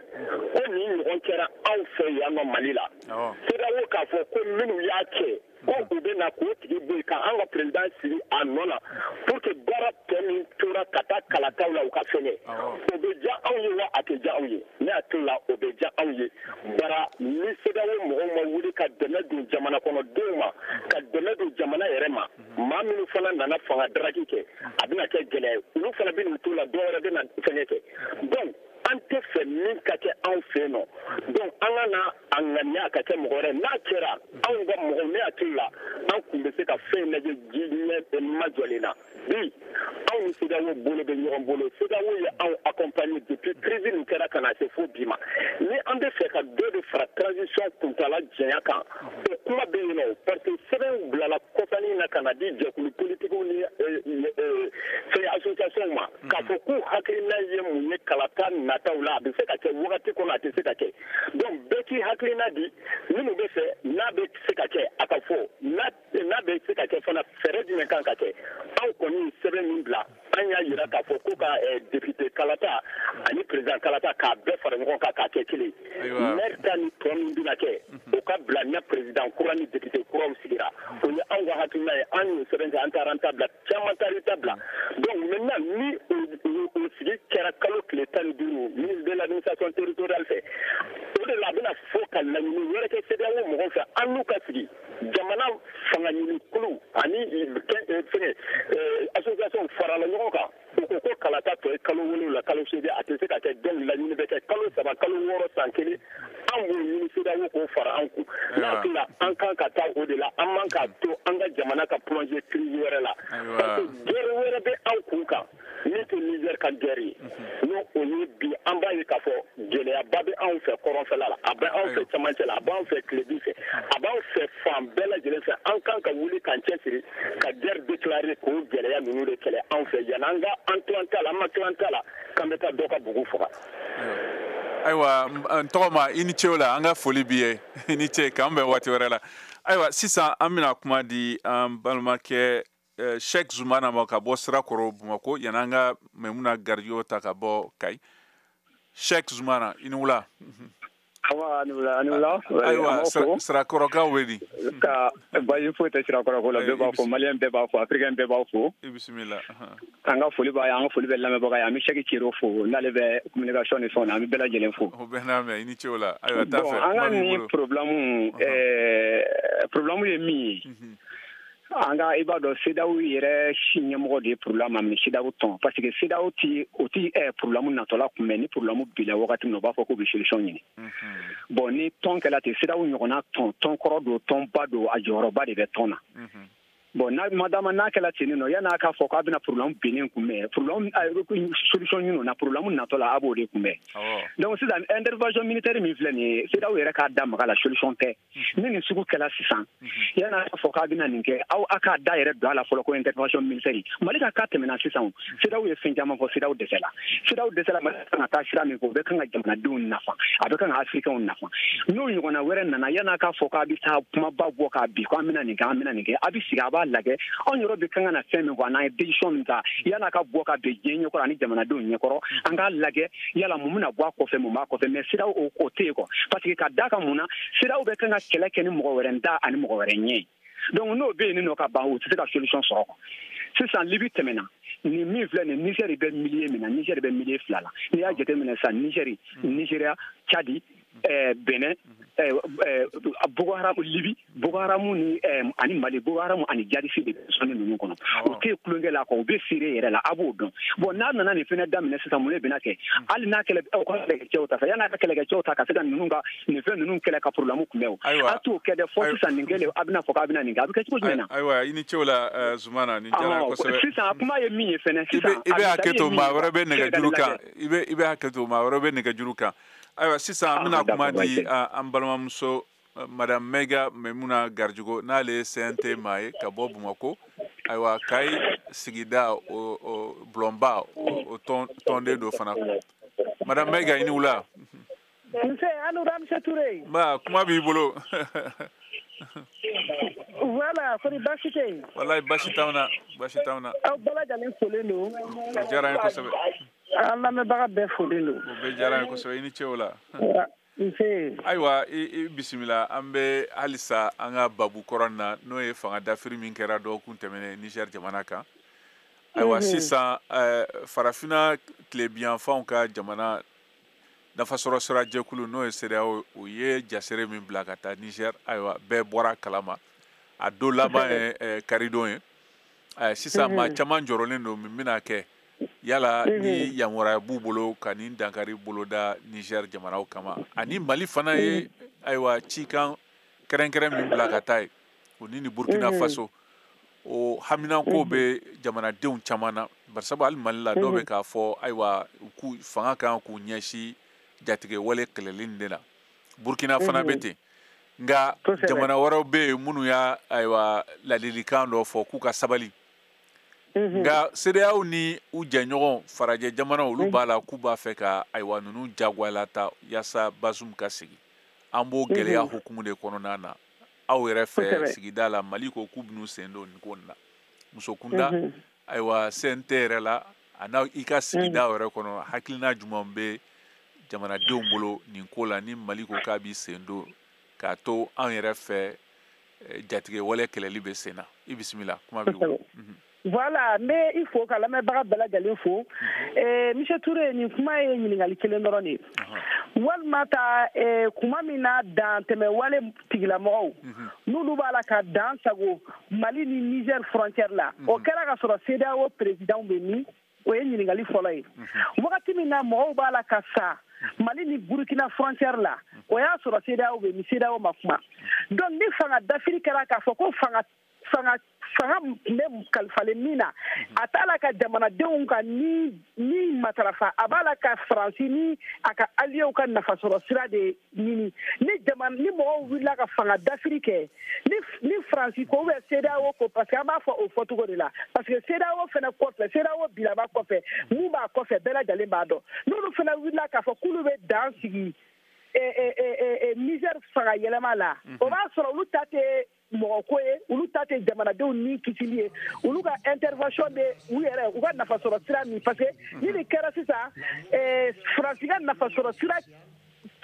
ko nin ɲɔgɔn kɛra anw fɛ yan nɔ Mali la, CEDEAO k'a fɔ ko minnu y'a kɛ, ko u bɛ na k'o tigi bɔ yen ka an ka président sigi a nɔ na pour que baara tɔ min tora ka taa kalataw la, u ka fɛngɛ, o bɛ diya anw ye wa a tɛ diya anw ye? Ne hakili la, o bɛ diya anw ye. Bara ni CEDEAO mɔgɔw ma wuli ka dɛmɛ don jamana kɔnɔdenw ma, ka dɛmɛ don jamana yɛrɛ ma, maa minnu fana nana fanga daraki kɛ, a bɛna kɛ gɛlɛya ye. Olu fana bɛ n'u t'o la, dɔw wɛrɛ bɛ na fɛngɛ kɛ. Donc an tɛ fɛ min ka kɛ anw fɛ yen nɔ. Donc an ka na a ŋaniya ka kɛ mɔgɔ wɛrɛ. N'a kɛra anw ka mɔgɔw, ne hakili la, an kun bɛ se ka fɛn lajɛ ji ɲɛ majɔlen na. Bi anw ni CEDEAO bolo bɛ ɲɔgɔn bolo. CEDEAO ye anw accompagner depuis crise nin kɛra ka na se fo bi ma. Ni an bɛ fɛ ka dɔ de fara transition kuntala janya kan, o kuma bɛ yen nɔ, parce que sɛbɛnw bilala kɔsannin na ka na di jɛkulu politikiw ni fɛn association ma, k'a fɔ k'u hakilina ye mun ye kalata nataw la, a bɛ se ka kɛ wagati kɔnɔ, a tɛ se ka kɛ. Donc bɛɛ k'i hakilina di, minnu bɛ fɛ n'a bɛ se ka kɛ, a ka fɔ n'a bɛ se ka kɛ fana, fɛɛrɛ jumɛn kan ka kɛ. Anw kɔni ye sɛbɛn min bila, an y'a jira k'a fɔ ko ka député kalata ani président kalata k'a bɛɛ fara ɲɔgɔn kan k'a kɛ kelen. Maire ta ni tɔ min bɛna kɛ, o ka bila na président kura ni député kuraw sigira. O ye anw ka hakilina ye. An y'o sɛbɛn kɛ, an taara an ta bila, caman taara i ta bila. Donc maintenant, ni o sigi kɛra kalo tile 15 ministre de l'administration territoriale fɛ, o de la la a bɛna fɔ ka laɲini wɛrɛ kɛ CEDEAO mɔgɔw fɛ, an n'u ka sigi jamana fanga ɲini kulu ani fɛngɛ association farala ɲɔgɔn kan. U ko ko kalata tɔ ye kalo 7, kalo 8, a tɛ se ka kɛ. Donc laɲini bɛ kɛ kalo 3, kalo 6, san 1. An b'o ɲini CEDEAO k'o fara an kun. N'a hakili la an kan ka taa o de la, an man k'a to an ka jamana ka plonger crise wɛrɛ la, parce que guerre wɛrɛ bɛ an kun kan min tɛ Niger ka guerre ye. N'o o ye bi, an b'a ye k'a fɔ gɛlɛyaba bɛ anw fɛ kɔrɔnfɛla la, a bɛ anw fɛ cɛmancɛ la, a b'anw fɛ tilebin fɛ, a b'anw fɛ fan bɛɛ lajɛlen fɛ. An kan ka wuli k'an cɛsiri ka guerre déclarer k'o gɛlɛya ninnu de kɛlɛ anw fɛ, yanni an ka an to an ta la, an ma tila an ta la k'an bɛ taa dɔ ka bugu faga. Ayiwa, n tɔgɔma, i ni ce o la, an ka foli b'i ye. I ni ce, k'an bɛn waati wɛrɛ la. Ayiwa, sisan an bɛna kuma di an balimakɛ Sheikh Zumana ma ka bɔ Sirakɔrɔ, Bamakɔ, yanni an ka Maimuna Garijo ta ka bɔ Kayi. Sheikh Zumana, i ni wula. Awa, ni wula, ni wula. Ayiwa, Sirakɔrɔkaw bɛ di? Ka basi foyi tɛ Sirakɔrɔ ko la. Bɛɛ b'a fɔ, maliyɛn bɛɛ b'a fɔ, africain bɛɛ b'a fo. I bisimila. An ka foli b'a ye, an ka foli bɛ lamɛnbaga ye. An bɛ Sɛki Cero fo, n'ale bɛ communication ni fɛnw na, an bɛ bɛɛ lajɛlen fo. O bɛɛ n'a mɛn, i ni ce o la. Ayiwa, taa fɛ. Bon, an ka nin problème ye min ye, an ka i b'a dɔn, CEDEAO yɛrɛ si ɲɛmɔgɔ de ye problème minɛ, CEDEAO tɔn, parce que CEDEAO ti o ti problème natɔla kunbɛn. Ni problème bila wagati min na, u b'a fɔ k'u bɛ solution ɲini. Bon, ni tɔn kɛla ten, CEDEAO ɲɔgɔnna tɔn, tɔn kɔrɔ don, tɔnba don, a jɔyɔrɔba de bɛ tɔn na. Bon, n'a madama n'a kɛla ten nɔ, yan'a k'a fɔ k'a bɛna problème binnen kunbɛn, problème solution ɲini o na, problème natɔ la, a b'o de kunbɛn. Donc sisan, intervention militaire min filɛ nin ye, CEDEAO yɛrɛ k'a da maga la, solution tɛ. Ni nin sugu kɛla sisan, yan'a k'a fɔ k'a bɛna nin kɛ, aw a k'a da yɛrɛ don a la fɔlɔ ko intervention militaire. Mali ka cas tɛmɛna sisan, CEDEAO ye fɛn caman fɔ, CEDEAO dɛsɛla. CEDEAO dɛsɛla. Mali kan ka taa sira min fɛ, o bɛ kan ka jamanadenw nafa, a bɛ kan ka africains nafa. N'o ɲɔgɔnna wɛrɛ nana, yan'a k'a fɔ k'a bɛ taa kumaba bɔ k'a bi ko an bɛna nin kɛ, an bɛna nin kɛ, a bɛ sigi, a b'a lajɛ anw yɔrɔ bɛ kan ka na fɛn min fɔ, n'an ye décision min ta, yan'a ka bɔ ka bɛn diɲɛ ɲɛkɔrɔ ani jamanadenw ɲɛkɔrɔ, an k'a lajɛ yala mun bɛna bɔ a kɔfɛ, mun b'a kɔfɛ. Mais CEDEAO, o tɛ yen quoi, parce que ka d'a kan mun na, CEDEAO bɛ kan ka kɛlɛ kɛ ni mɔgɔ wɛrɛ da ani mɔgɔ wɛrɛ ɲɛ. Donc n'o bɛ yen nɔ ka ban, u tɛ se ka solution sɔrɔ. Sisan Libi tɛmɛna, nin min filɛ nin, Niger bɛ milieu min na, Niger bɛ milieu fila la. N'i y'a jateminɛ sisan, Niger, Nigeria, Tchad, Benin, Boko Haram, Libi, Boko Haram ni ani Mali, Boko Haram ani djihadiste de bɛ zone ninnu kɔnɔ. U tɛ tulonkɛ la quoi, u bɛ feere yɛrɛ la, a b'o dɔn. Bon, n'a nana nin fɛnɛ daminɛ sisan, mun de bɛna kɛ? Hali n'a kɛlɛ, aw ka kɛlɛkɛcɛw ta sa, yan'a ka kɛlɛkɛcɛw ta ka se ka ninnu ka nin fɛn ninnu kɛlɛ ka problème kunbɛn, o a t'o kɛ dɛ. Fɔ sisan nin kɛlen, a bɛna fɔ k'a bɛna nin kɛ, a bɛ kɛ cogo jumɛn na? Ayiwa, i ni ce o la, Zumana, nin diyara n ye kosɛbɛ. Sisan a kuma ye min ye fɛnɛ sisan, i bɛ hakɛ to, maa wɛrɛ bɛ nɛgɛjuru kan. I bɛ hakɛ to, maa wɛrɛ bɛ nɛgɛjuru kan. Ayiwa, sisan an bɛna kuma di an balimamuso madame Maiga Maimuna Garijogo, n'ale ye CNT maa ye ka bɔ Bamakɔ. Ayiwa, Kayi sigida o bulonba o tɔnden do fana. Madame Maiga, i ni wula. Nse, a ni wula, monsieur Touré. Nba, kuma b'i bolo. Voilà, kɔni baasi tɛ yen? Walayi, baasi t'anw na, baasi t'anw na. Aw bɛɛ lajɛlen folen don. O diyara an ye kosɛbɛ. An lamɛnbaga bɛɛ folen don. O bɛɛ diyara an ye kosɛbɛ, i ni ce o la. Nse. Ayiwa, i bisimila. An bɛ halisa an ka babu kɔrɔ na, n'o ye fanga dafiri min kɛra dɔgɔkun tɛmɛnen Niger jamana kan. Ayiwa, sisan farafinna tilebinyanfanw ka jamana nafasɔrɔ sira jɛkulu, n'o ye CEDEAO, o ye jasere min bila ka taa Niger, ayiwa, bɛɛ bɔra kalama. A don laban ye karidon ye. Sisan maa caman jɔrɔlen don min bɛna kɛ, yala ni yamaruya b'u bolo ka nin dankari boloda Niger jamanaw kama, ani Mali fana ye ayiwa cikan kɛrɛnkɛrɛn min bila ka taa yen, o ni Burkina Faso, o haminanko bɛ jamanadenw caman na. Barisabu hali Mali la, dɔw bɛ k'a fɔ ayiwa k'u fanga kan k'u ɲɛsin jatigɛ wale kɛlɛli in de la. Burkina fana bɛ ten. Nka jamana wɛrɛw bɛ yen minnu y'a ayiwa ladilikan dɔ fɔ k'u ka sabali. Nka CEDEAO ni u jɛɲɔgɔn farajɛ jamanaw, olu b'a la k'u b'a fɛ ka ayiwa ninnu jagoyala ta yaasa Bazoum ka segin. An b'o gɛlɛya hukumu de kɔnɔna na. Aw yɛrɛ fɛ sigida la, Mali ko k'u bɛn'u sen don nin ko in na. Muso kunda, ayiwa, CNT yɛrɛ la, a n'a i ka sigida yɛrɛ kɔnɔ, hakilina jumɛn bɛ jamanadenw bolo nin ko la, ni Mali ko k'a b'i sen don k'a to an yɛrɛ fɛ jatigɛ wale kɛlɛli bɛ sen na? I bisimila, kuma b'i bolo. Voilà, n bɛ i fo ka lamɛnbaga bɛɛ lajɛlen fo. Monsieur Touré, nin kuma ye ɲininkali kelen dɔrɔn de ye. Walima ta kuma min na dantɛmɛ wale tigilamɔgɔw n'olu b'a la ka dan sago Mali ni Niger frontière la, o kɛra ka sɔrɔ CEDEAO président bɛ min? O ye ɲininkali fɔlɔ ye. Wagati min na mɔgɔw b'a la ka sa Mali ni Burkina frontière la, o y'a sɔrɔ CEDEAO bɛ min? CEDEAO ma kuma. Donc ni fanga dafiri kɛra k'a fɔ ko fanga tun bɛ kalifalen min na, a t'a la ka jamanadenw ka ni matarafa, a b'a la ka Faransi ni a ka alliés ka nafasɔrɔ sira de ɲini. Ni mɔgɔw wulila ka fanga dafiri kɛ, ni Faransi ko ou bien CEDEAO ko, parce que an b'a fɔ o fɔcogo de la, parce que CEDEAO fana kɔfɛ, CEDEAO bilaba kɔfɛ, mun b'a kɔfɛ bɛɛ lajɛlen b'a dɔn. N'olu fana wulila k'a fɔ k'olu bɛ dan sigi Niger fanga yɛlɛma la, o b'a sɔrɔ olu ta tɛ mɔgɔ ko ye, olu ta tɛ jamanadenw ni kisili ye, olu ka intervention bɛ u yɛrɛ u ka nafasɔrɔ sira min, parce que ni nin kɛra sisan, Faransi ka nafasɔrɔ sira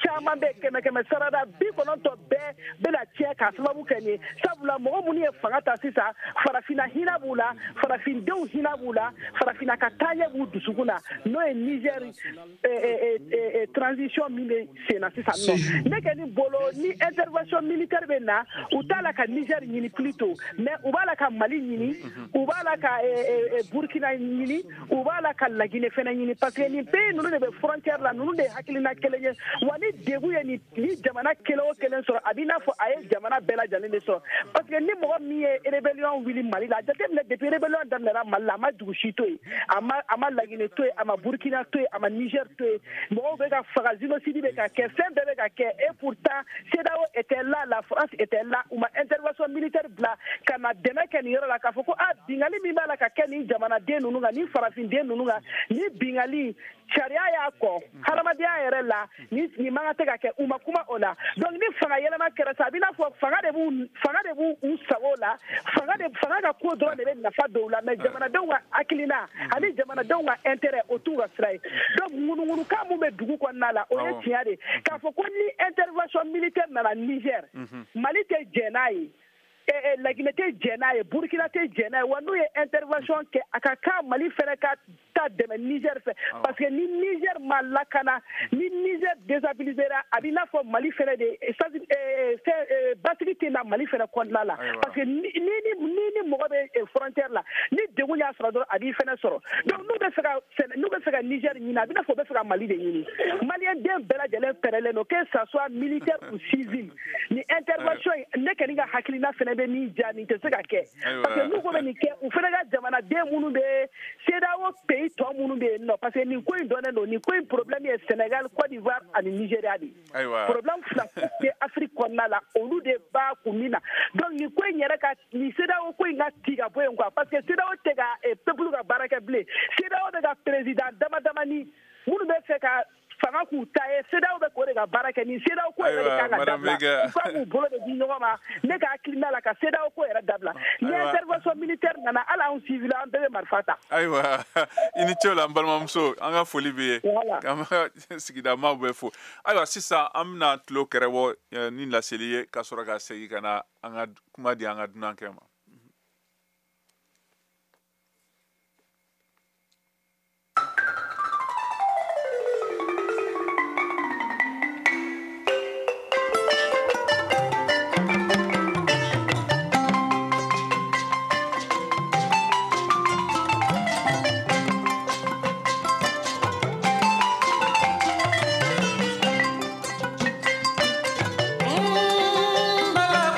caman bɛ 100 sarada 90 bɛɛ bɛna tiɲɛ k'a sababu kɛ nin ye. Sabula mɔgɔ minnu ye fanga ta sisan, farafinna hinɛ b'u la, farafindenw hinɛ b'u la, farafinna ka taaɲɛ b'u dusukun na, n'o ye Niger transition min bɛ sen na sisan nɔ. Ne kɔni bolo, ni intervention militaire bɛ na, u t'a la ka Niger ɲini plutôt, mais u b'a la ka Mali ɲini, u b'a la ka Burkina ɲini, u b'a la ka Laginɛ fɛnɛ ɲini, parce que nin pays ninnu de bɛ frontière la, ninnu de ye hakilina kelen ye. Wa ni degun ye ni jamana kelen o kelen sɔrɔ, a b'i n'a fɔ a ye jamana bɛɛ lajɛlen de sɔrɔ, parce que ni mɔgɔ min ye rébellion wuli Mali la, a jateminɛ depuis rébellion daminɛra Mali la, a ma dugu si to yen, a ma Laginɛ to yen, a ma Burkina to yen, a ma Niger to yen, mɔgɔw bɛ ka faga, génocide bɛ ka kɛ, fɛn bɛɛ bɛ ka kɛ, et pourtant CEDEAO était là, la France était là, u ma intervention militaire bila ka na dɛmɛ kɛ nin yɔrɔ la, k'a fɔ ko a bingali min b'a la ka kɛ nin jamanaden ninnu kan, nin farafinden ninnu kan, nin bingali sariya y'a kɔ hadamadenya yɛrɛ la, nin man kan tɛ ka kɛ, u ma kuma o la. Donc ni fanga yɛlɛma kɛra sa, a b'i n'a fɔ fanga de b'u u sago la, fanga ka ko dɔrɔn de bɛ nafa don u la, mais jamanadenw ka hakilina ani jamanadenw ka intérêt, o t'u ka sira ye. Donc ŋunuŋunukan mun bɛ dugu kɔnɔna la, o ye tiɲɛ de ye k'a fɔ ko ni intervention militaire nana Niger, Mali tɛ jɛn n'a ye, Laginɛ tɛ jɛn n'a ye, Burkina tɛ jɛn n'a ye. Wa n'u ye intervention kɛ, a ka kan Mali fɛnɛ ka taa dɛmɛ Niger fɛ, parce que ni Niger ma lakana, ni Niger déstabilisera, a b'i n'a fɔ Mali fɛnɛ de basigi tɛ na Mali fɛnɛ kɔnɔna la, parce que ni mɔgɔ bɛ frontière la, ni degun y'a sɔrɔ dɔrɔn a b'i fɛnɛ sɔrɔ. Donc n'u bɛ fɛ ka Niger ɲini, a b'i n'a fɔ u bɛ fɛ ka Mali de ɲini. Maliyɛn den bɛɛ lajɛlen pɛrɛlen don, que ça soit militaire ou civil, ni intervention in, ne kɔni ka hakilina fɛnɛ bɛ min diya, nin tɛ se ka kɛ, parce que n'u ko bɛ nin kɛ, u fɛnɛ ka jamanaden minnu bɛ CEDEAO pays tɔ minnu bɛ yen nɔ, parce que nin ko in dɔnnen don, nin ko in problème ye Sénégal, Côte d'Ivoire ani Nigéria de ye. Problème fila tɛ Afrique kɔnɔna la, olu de b'a kun min na. Donc nin ko in yɛrɛ ka nin CEDEAO ko in ka ci ka bɔ yen quoi, parce que CEDEAO tɛ ka peuple ka baara kɛ bilen, CEDEAO bɛ ka président dama damani minnu bɛ fɛ ka fanga k'u ta ye, CEDEAO bɛ k'o de ka baara kɛ. Nin CEDEAO ko yɛrɛ de kan ka dabila, u kan k'u bolo de di ɲɔgɔn ma, ne ka hakilina la ka CEDEAO ko yɛrɛ dabila. Ni intervention militaire nana, hali anw civil an bɛɛ bɛ marifa ta. Ayiwa, i ni ce o la n balimamuso, an ka foli b'i ye, k'an ka sigida maaw bɛɛ fo. Ayiwa, sisan an bɛna tulo kɛrɛbɔ ni laseli ye ka sɔrɔ ka segin ka na an ka kuma di an ka dunankɛ ma. Bala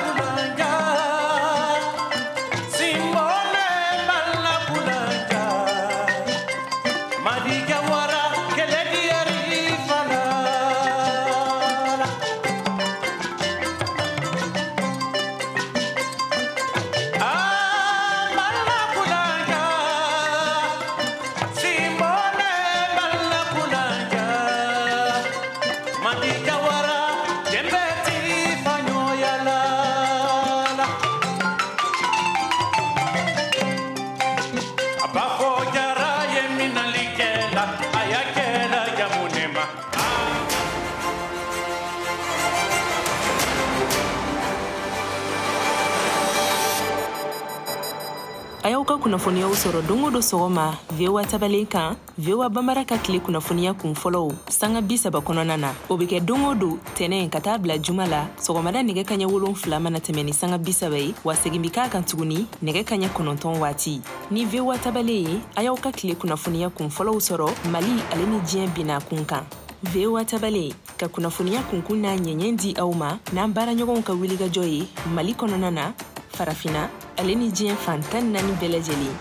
A y'aw ka kunnafoniyaw sɔrɔ don o don sɔgɔma VOA tabalen kan, VOA Bambara ka tile kunnafoniya kun fɔlɔw sanga 30 kɔnɔna na. O bɛ kɛ don o don tɛnɛn ka taa bila juma la sɔgɔmada nɛgɛ kaɲɛ 7 mana tɛmɛ ni sanga 30 ye, wa segin bɛ k'a kan tuguni nɛgɛ kaɲɛ 9 waati. Ni VOA tabalen ye, a y'aw ka tile kunnafoniya kun fɔlɔw sɔrɔ Mali ale ni diɲɛ binna kun kan. VOA tabalen ka kunnafoniya kunkun n'a ɲɛɲɛ di aw ma n'an baaraɲɔgɔnw ka wulikajɔ ye Mali kɔnɔna na, Farafina ale ni diɲɛ fan 14 bɛɛ lajɛlen.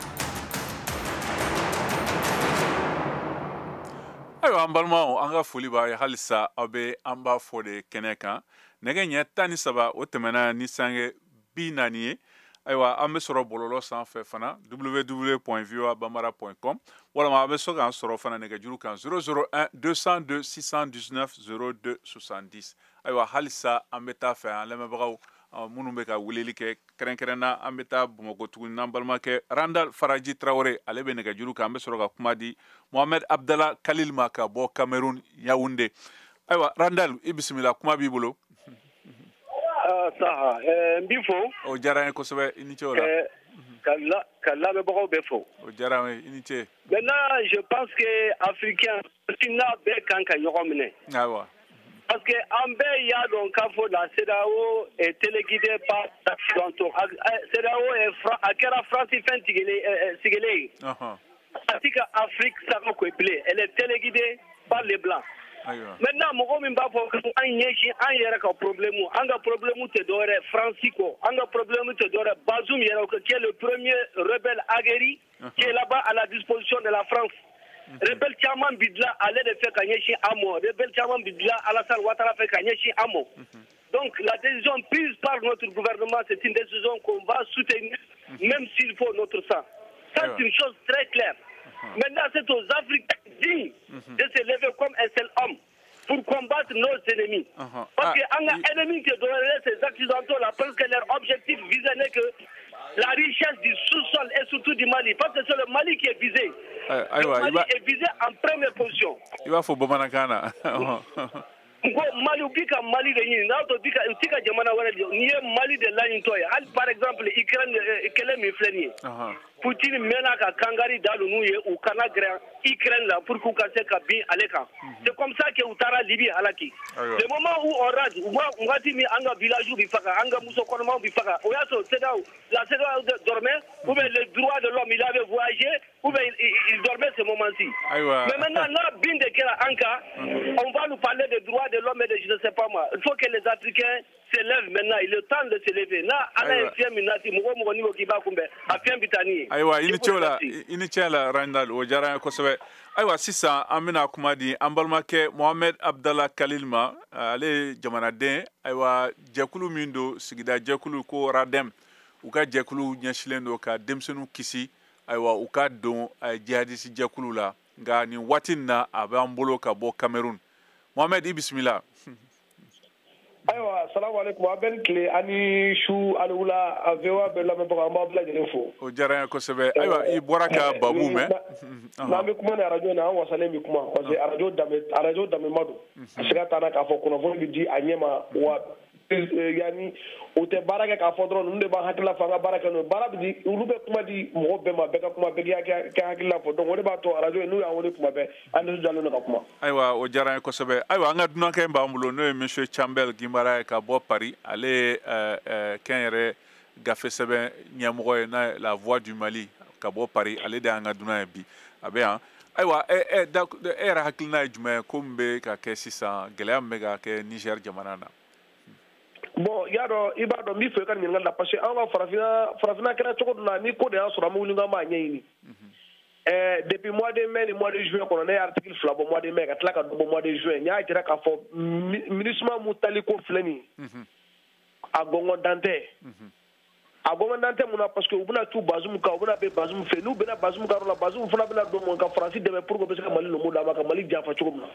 Ayiwa an balimaw, an ka foli b'a ye halisa aw bɛ an b'a fɔ de kɛnɛ kan. Nɛgɛ ɲɛ 13 o tɛmɛna ni sange 40 ye. Ayiwa an bɛ sɔrɔ bɔlɔlɔ sanfɛ fana www.voabambara.com walima a bɛ se k'an sɔrɔ fana nɛgɛjuru kan 001 202 619 02 70. Ayiwa halisa an bɛ taa fɛ an lamɛnbagaw minnu bɛ ka weleli kɛ kɛrɛnkɛrɛnna, an bɛ taa Bamakɔ tuguni n'an balimakɛ Randal Faraji Tarawele, ale bɛ nɛgɛjuru kan. An bɛ sɔrɔ ka kuma di Mohamed Abdallah Khalil ma ka bɔ Cameroun Yaoundé. Ayiwa Randal, i bisimila, kuma b'i bolo. Saha, n b'i fo. O diyara n ye kosɛbɛ, i ni ce o la. Ka lamɛnbagaw bɛɛ fo. O diyara n ye, i ni ce. Maintenant, je pense que africain n'a bɛɛ kan ka ɲɔgɔn minɛ. Ayiwa. Parce que an bɛɛ y'a dɔn k'a fɔ la CEDEAO est téléguidée par l'Occidentaux. CEDEAO est a kɛra France fɛn sigilen ye. A ti ka Afrique sago ko bilen. Elle est téléguidée par les Blancs. Maintenant, mɔgɔ min b'a fɔ an ɲɛsin an yɛrɛ ka problème, an ka problème tɛ dɔwɛrɛ France kɔ, an ka problème tɛ dɔwɛrɛ Bazoum yɛrɛ, qui est le premier rebelle aguerri qui est là-bas à la disposition de la France. Rebelle caman bi dilan ale de fɛ ka ɲɛsin an ma, rebelle caman bi dilan Alassane Ouattara fɛ ka ɲɛsin an ma. Donc la décision prise par notre gouvernement, c'est une décision qu'on va soutenir, même s'il faut notre sang. Ça, c'est une chose très claire. Maintenant, c'est aux Africains dignes de se lever comme un seul homme pour combattre nos ennemis. Parce que un ennemi qui donnerait ces accidentaux-là, parce que leur objectif visait n'est que la richesse du sous-sol et surtout du Mali. Parce que c'est le Mali qui est visé. Le Mali est visé en première position. Il va faut Bamanakana. Mali bika Mali de ɲini n'a to bika u ti ka jamana wɛrɛ de n'i ye Mali de laɲinitɔ ye hali par exemple Ukraine kɛlɛ min filɛ nin ye Poutine mɛnna ka kangari da ninnu ye u kana gɛrɛ Ukraine la pour k'u ka se ka bin ale kan. C'est comme ça que u taara Libye halaki. Le moment où on rase waati min an ka village bi faga, an ka muso kɔnɔmaw bi faga, o y'a sɔrɔ CEDEAO, la CEDEAO dormait, ou bien le droit de l'homme il avait voyagé, ou bien il dormait ce moment-ci. Mais maintenant n'a bin de kɛra an kan, on va nous parler de droit de l'homme et de je ne sais pas moi. Il faut que les Africains se lèvent maintenant. Il est temps de se lever. Na ala ye fiɲɛ min nati mɔgɔ mɔgɔ n'i ko k'i b'a kunbɛn a fiɲɛ bɛ taa ni ye. Ayiwa i ni ce o la, i ni ce la Randal, o diyara n ye kosɛbɛ. Ayiwa sisan an bɛna kuma di an balimakɛ Mohamed Abdallah Khalil ma, ale ye jamanaden. Ayiwa jɛkulu min don, sigida jɛkulu ko RADEM, u ka jɛkulu ɲɛsilen don ka denmisɛnninw kisi, ayiwa u ka don jihadisi jɛkulu la. Nka nin waati in na a b'an bolo ka bɔ Cameroun. Mohamed, i bisimila. Ayiwa, salamu alaikum, a bɛ ni tile ani su ani wula, a VOA bɛɛ lamɛnbagaw, an b'aw bɛɛ lajɛlen fo. O diyara n ye kosɛbɛ. Ayiwa i bɔra ka babu mɛn. N'an bɛ kuma ni arajo na, an wasalen bɛ kuma parce que arajo danbema don. A siga t'an na k'a fɔ kunnafoni bɛ di a ɲɛ ma wa yanni u tɛ baara kɛ k'a fɔ dɔrɔn ninnu de b'an hakilila fɔ an ka baara kɛ n'o ye. Baara bɛ di, olu bɛ kuma di mɔgɔ bɛɛ ma, bɛɛ ka kuma, bɛɛ k'i hakilila fɔ. Donc o de b'a to arajo ye n'u y'an wele kuma bɛɛ an nisɔndiyalen don ka kuma. Ayiwa o diyara n ye kosɛbɛ. Ayiwa an ka dunankɛ b'an bolo n'o ye monsieur Chambel Guimbara ye ka bɔ Paris. Ale ye kɛnyɛrɛ gafe sɛbɛn ɲɛmɔgɔ ye n'a ye La Voix du Mali ka bɔ Paris. Ale de y'an ka dunan ye bi, a bɛ yan. Ayiwa e yɛrɛ hakilina ye jumɛn ye ko min bɛ ka kɛ sisan, gɛlɛya min bɛ ka kɛ Niger jamana na? Bon, i b'a dɔn n b'i fɛ i ka ɲininkali la parce que an ka farafinna kɛra cogo dɔ la ni ko de y'a sɔrɔ an bɛ wuli k'an b'a ɲɛɲini. Depuis mois de mai ni mois de juin kɔnɔ, ne ye article 2 bɔ mois de mai ka tila ka dɔ bɔ mois de juin. N y'a jira k'a fɔ MINUSMA mun tali ko filɛ nin ye, a gɔngɔn dan tɛ. A gɔngɔn dan tɛ mun na parce que u bɛna tu Bazoum kan, u bɛna bɛn Bazoum fɛ, n'u bɛnna Bazoum kan yɔrɔ la, Bazoum fana bɛna don mun ka Faransi dɛmɛ pour que u bɛ se ka Mali lomo d'a ma ka Mali janfa cogo min na.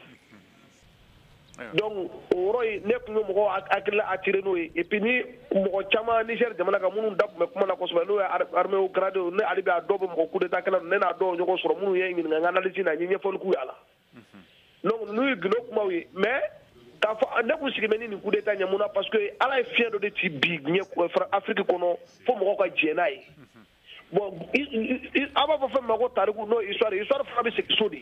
Donc o yɔrɔ in ne tun bɛ mɔgɔw hakili attiré n'o ye. Et puis ni mɔgɔ caman Niger jamana kan minnu da tun bɛ kuma na kosɛbɛ n'o ye armée gradé ne hali bi a dɔw bɛ mɔgɔ coup d'état kɛla ne n'a dɔw ɲɔgɔn sɔrɔ minnu ye ɲininka n ka analyse na n ye ɲɛfɔli k'u ye a la. Donc ninnu ye gindo kumaw ye mais k'a fɔ ne kun sigi bɛ ni nin coup d'état ɲɛ mun na parce que Ala ye fiɲɛ dɔ de ci bi ɲɛ Afrique kɔnɔ fo mɔgɔw ka jɛn n'a ye. Bon, an b'a fɔ fɛn min ma ko tariku, n'o ye histoire, histoire fana bɛ segin so de.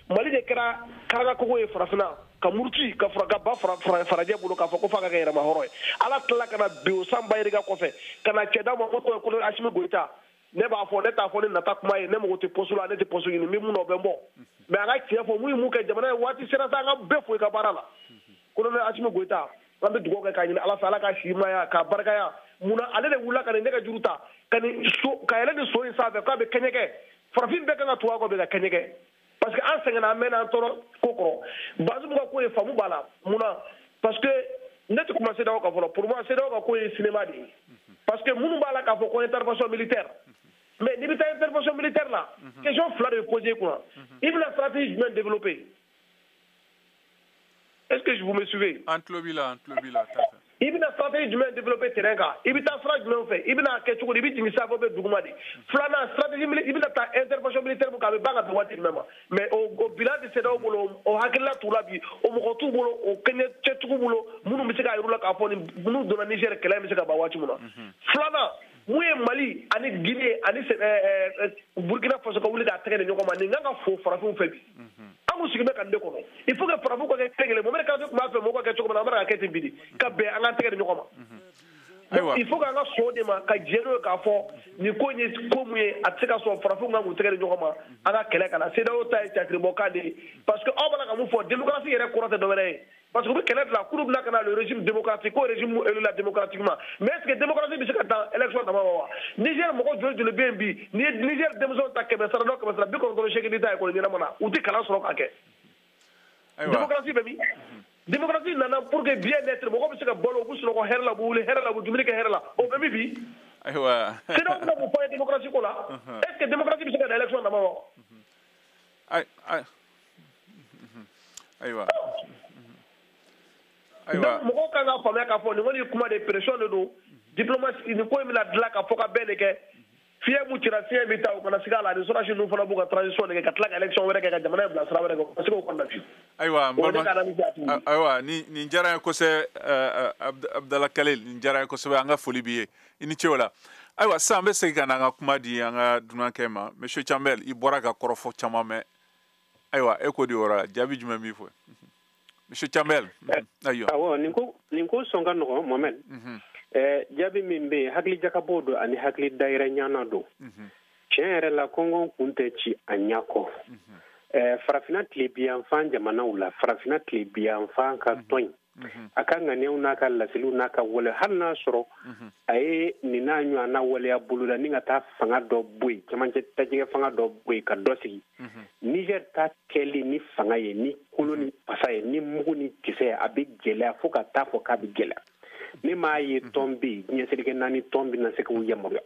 Mali de kɛra karanga kogo ye farafinna, ka muruti ka fara ka ba farajɛ bolo k'a fɔ ko f'a ka kɛ yɛrɛma hɔrɔn ye. Ala tilala ka na bin o san bayirika kɔfɛ ka na cɛ d'a ma ko tɔgɔ ye colonel Assimi Goïta. Ne b'a fɔ, ne t'a fɔ ni nata kuma ye, ne mago tɛ poste la, ne tɛ poste ɲini, n bɛ mun na o bɛ n bɔ. Mais a ka tiɲɛ fɔ, mun ye mun kɛ jamana ye, waati sera sa an ka bɛɛ fo i ka baara la. Colonel Assimi Goïta, an bɛ dugawu kɛ k'a ɲini Ala fɛ, Ala ka si maaya k'a barikaya. Munna ale de wulila ka nin nɛgɛjuru ta ka nin so ka yɛlɛ nin so in sanfɛ k'a bɛ kɛɲɛ kɛ? Farafin bɛɛ kan ka tugu a kɔ bi ka kɛɲɛ kɛ, parce que an sɛgɛnna, an mɛnna, an tɔɔrɔ ko kɔrɔ. Bazoum ka ko ye faamu b'a la. Munna? Parce que ne tɛ kuma CEDEAO kan fɔlɔ. Pour moi, CEDEAO ka ko ye cinéma de ye, parce que minnu b'a la k'a fɔ ko intervention militaire, mais n'i bɛ taa intervention militaire la, question fila de bɛ poser kunna: i bɛna stratégie jumɛn développer? Est-ce que vous me suivez? An tulo b'i la, an tulo b'i la. I bɛna stratégie jumɛn développer terrain kan? I bɛ taa sira jumɛn fɛ? I bɛna kɛ cogo di? I bɛ jigin sanfɛ, bɛ duguma de. Filanan, stratégie, i bɛna taa intervention militaire mun kan, a bɛ ban ka bɛn waati jumɛn ma? Mais o bilan tɛ CEDEAO bolo, o hakilila t'u la bi, o mɔgɔ t'u bolo, o kɛɲɛ cɛtigiw bolo minnu bɛ se k'a yir'u la k'a fɔ nin n'u donna Niger, kɛlɛ in bɛ se ka ban waati min na. Filanan, mun ye Mali ani Guinée ani Burkina Faso ka wuli k'a tɛgɛ di ɲɔgɔn ma, nin kan ka fo farafinw fɛ bi. An kun sigi bɛ ka nin de kɔnɔ. Il faut que farafinw ka kɛ kelen kelen. Mohamed Kante tun b'a fɛ mɔgɔw ka kɛ cogo min na, an bɛ ka kɛ ten bi de, ka bɛn an k'an tɛgɛ di ɲɔgɔn ma. Il faut k'an ka sɔn o de ma, ka jɛ n'o ye k'a fɔ nin ko in ye ko mun ye, a tɛ se ka sɔn farafinw kan k'u tɛgɛ di ɲɔgɔn ma an ka kɛlɛ ka na. CEDEAO ta ye catiribɔkan de ye, parce que aw b'a la ka mun fɔ, démocratie yɛrɛ kɔrɔ tɛ dɔwɛrɛ ye, parce que u bɛ kɛlɛ bila k'olu bɛna ka na le régime démocratique, ko régime élu la démocratiquement. Mais est ce que démocratie bɛ se ka dan élection dama ma wa? Niger mɔgɔ joli joli bɛ yen bi? N'i ye Niger denmisɛnw ta 100 sara dɔ, 100 sara 98 ta école ɲɛnama na, u tɛ kalan sɔrɔ k'a kɛ. Démocratie bɛ min? Démocratie nana pour que bien-être, mɔgɔ bɛ se ka balo, u bɛ sunɔgɔ hɛrɛ la, u bɛ wuli hɛrɛ la, u bɛ dumuni kɛ hɛrɛ la, o bɛ min bi? Ayiwa. CEDEAO bɛna mun fɔ an ye démocratie ko la? Est ce que démocratie bɛ se ka dan élection dama ma wa? Ayiwa. Donc mɔgɔw kan ka faamuya k'a fɔ nin kɔni ye kuma de pression de don, diplomatie. Nin ko in bɛna dilan ka fɔ ka bɛn de kɛ. Fiɲɛ mun cira, fiɲɛ bɛ taa, o kana siga a la. Ni sɔrɔdasi ninnu fana b'u ka transition de kɛ ka tila ka élection wɛrɛ kɛ ka jamana in bila sira wɛrɛ kan, o ka se k'o kɔnɔna fiyewu. Ayiwa, n O de ka analyse a tigi. Ayiwa, nin diyara n ye kosɛbɛ, Abdala Kalil, nin diyara n ye kosɛbɛ, an ka foli b'i ye, i ni ce o la. Ayiwa, sisan an bɛ segin ka na an ka kuma di an ka dunankɛ ma, monsieur Chambel. I bɔra ka kɔrɔfɔ caman mɛn. Ayiwa, e ko di o yɔrɔ la? Jaabi jumɛn b'i fɔ, monsieur Chambel? Ayiwa. Awɔ, nin ko sɔn ka nɔgɔn, Mohamed. Jaabi min bɛ yen, hakili jakabɔ don ani hakili dayɛrɛ ɲana don. Tiɲɛ yɛrɛ la, kɔngɔ kun tɛ ci a ɲɛ kɔ. Farafinna tilebiyanfan jamanaw la, farafinna tilebiyanfan ka tɔn in, a ka ŋaniyaw n'a ka laseliw n'a ka wale, hali n'a sɔrɔ a ye nin n'a ɲɔgɔnna waleya boloda ni ka taa fanga dɔ bɔ yen, cɛmancɛ tajɛgɛ fanga dɔ bɔ yen ka dɔ sigi. Niger ta kɛli ni fanga ye, ni kolo ni pasa ye, ni mugu ni kisɛ ye, a bɛ gɛlɛya fo ka taa fɔ k'a bɛ gɛlɛya. Ne m'a ye tɔn bɛ yen, diɲɛ seleke naani tɔn bɛ na se k'u yamaruya.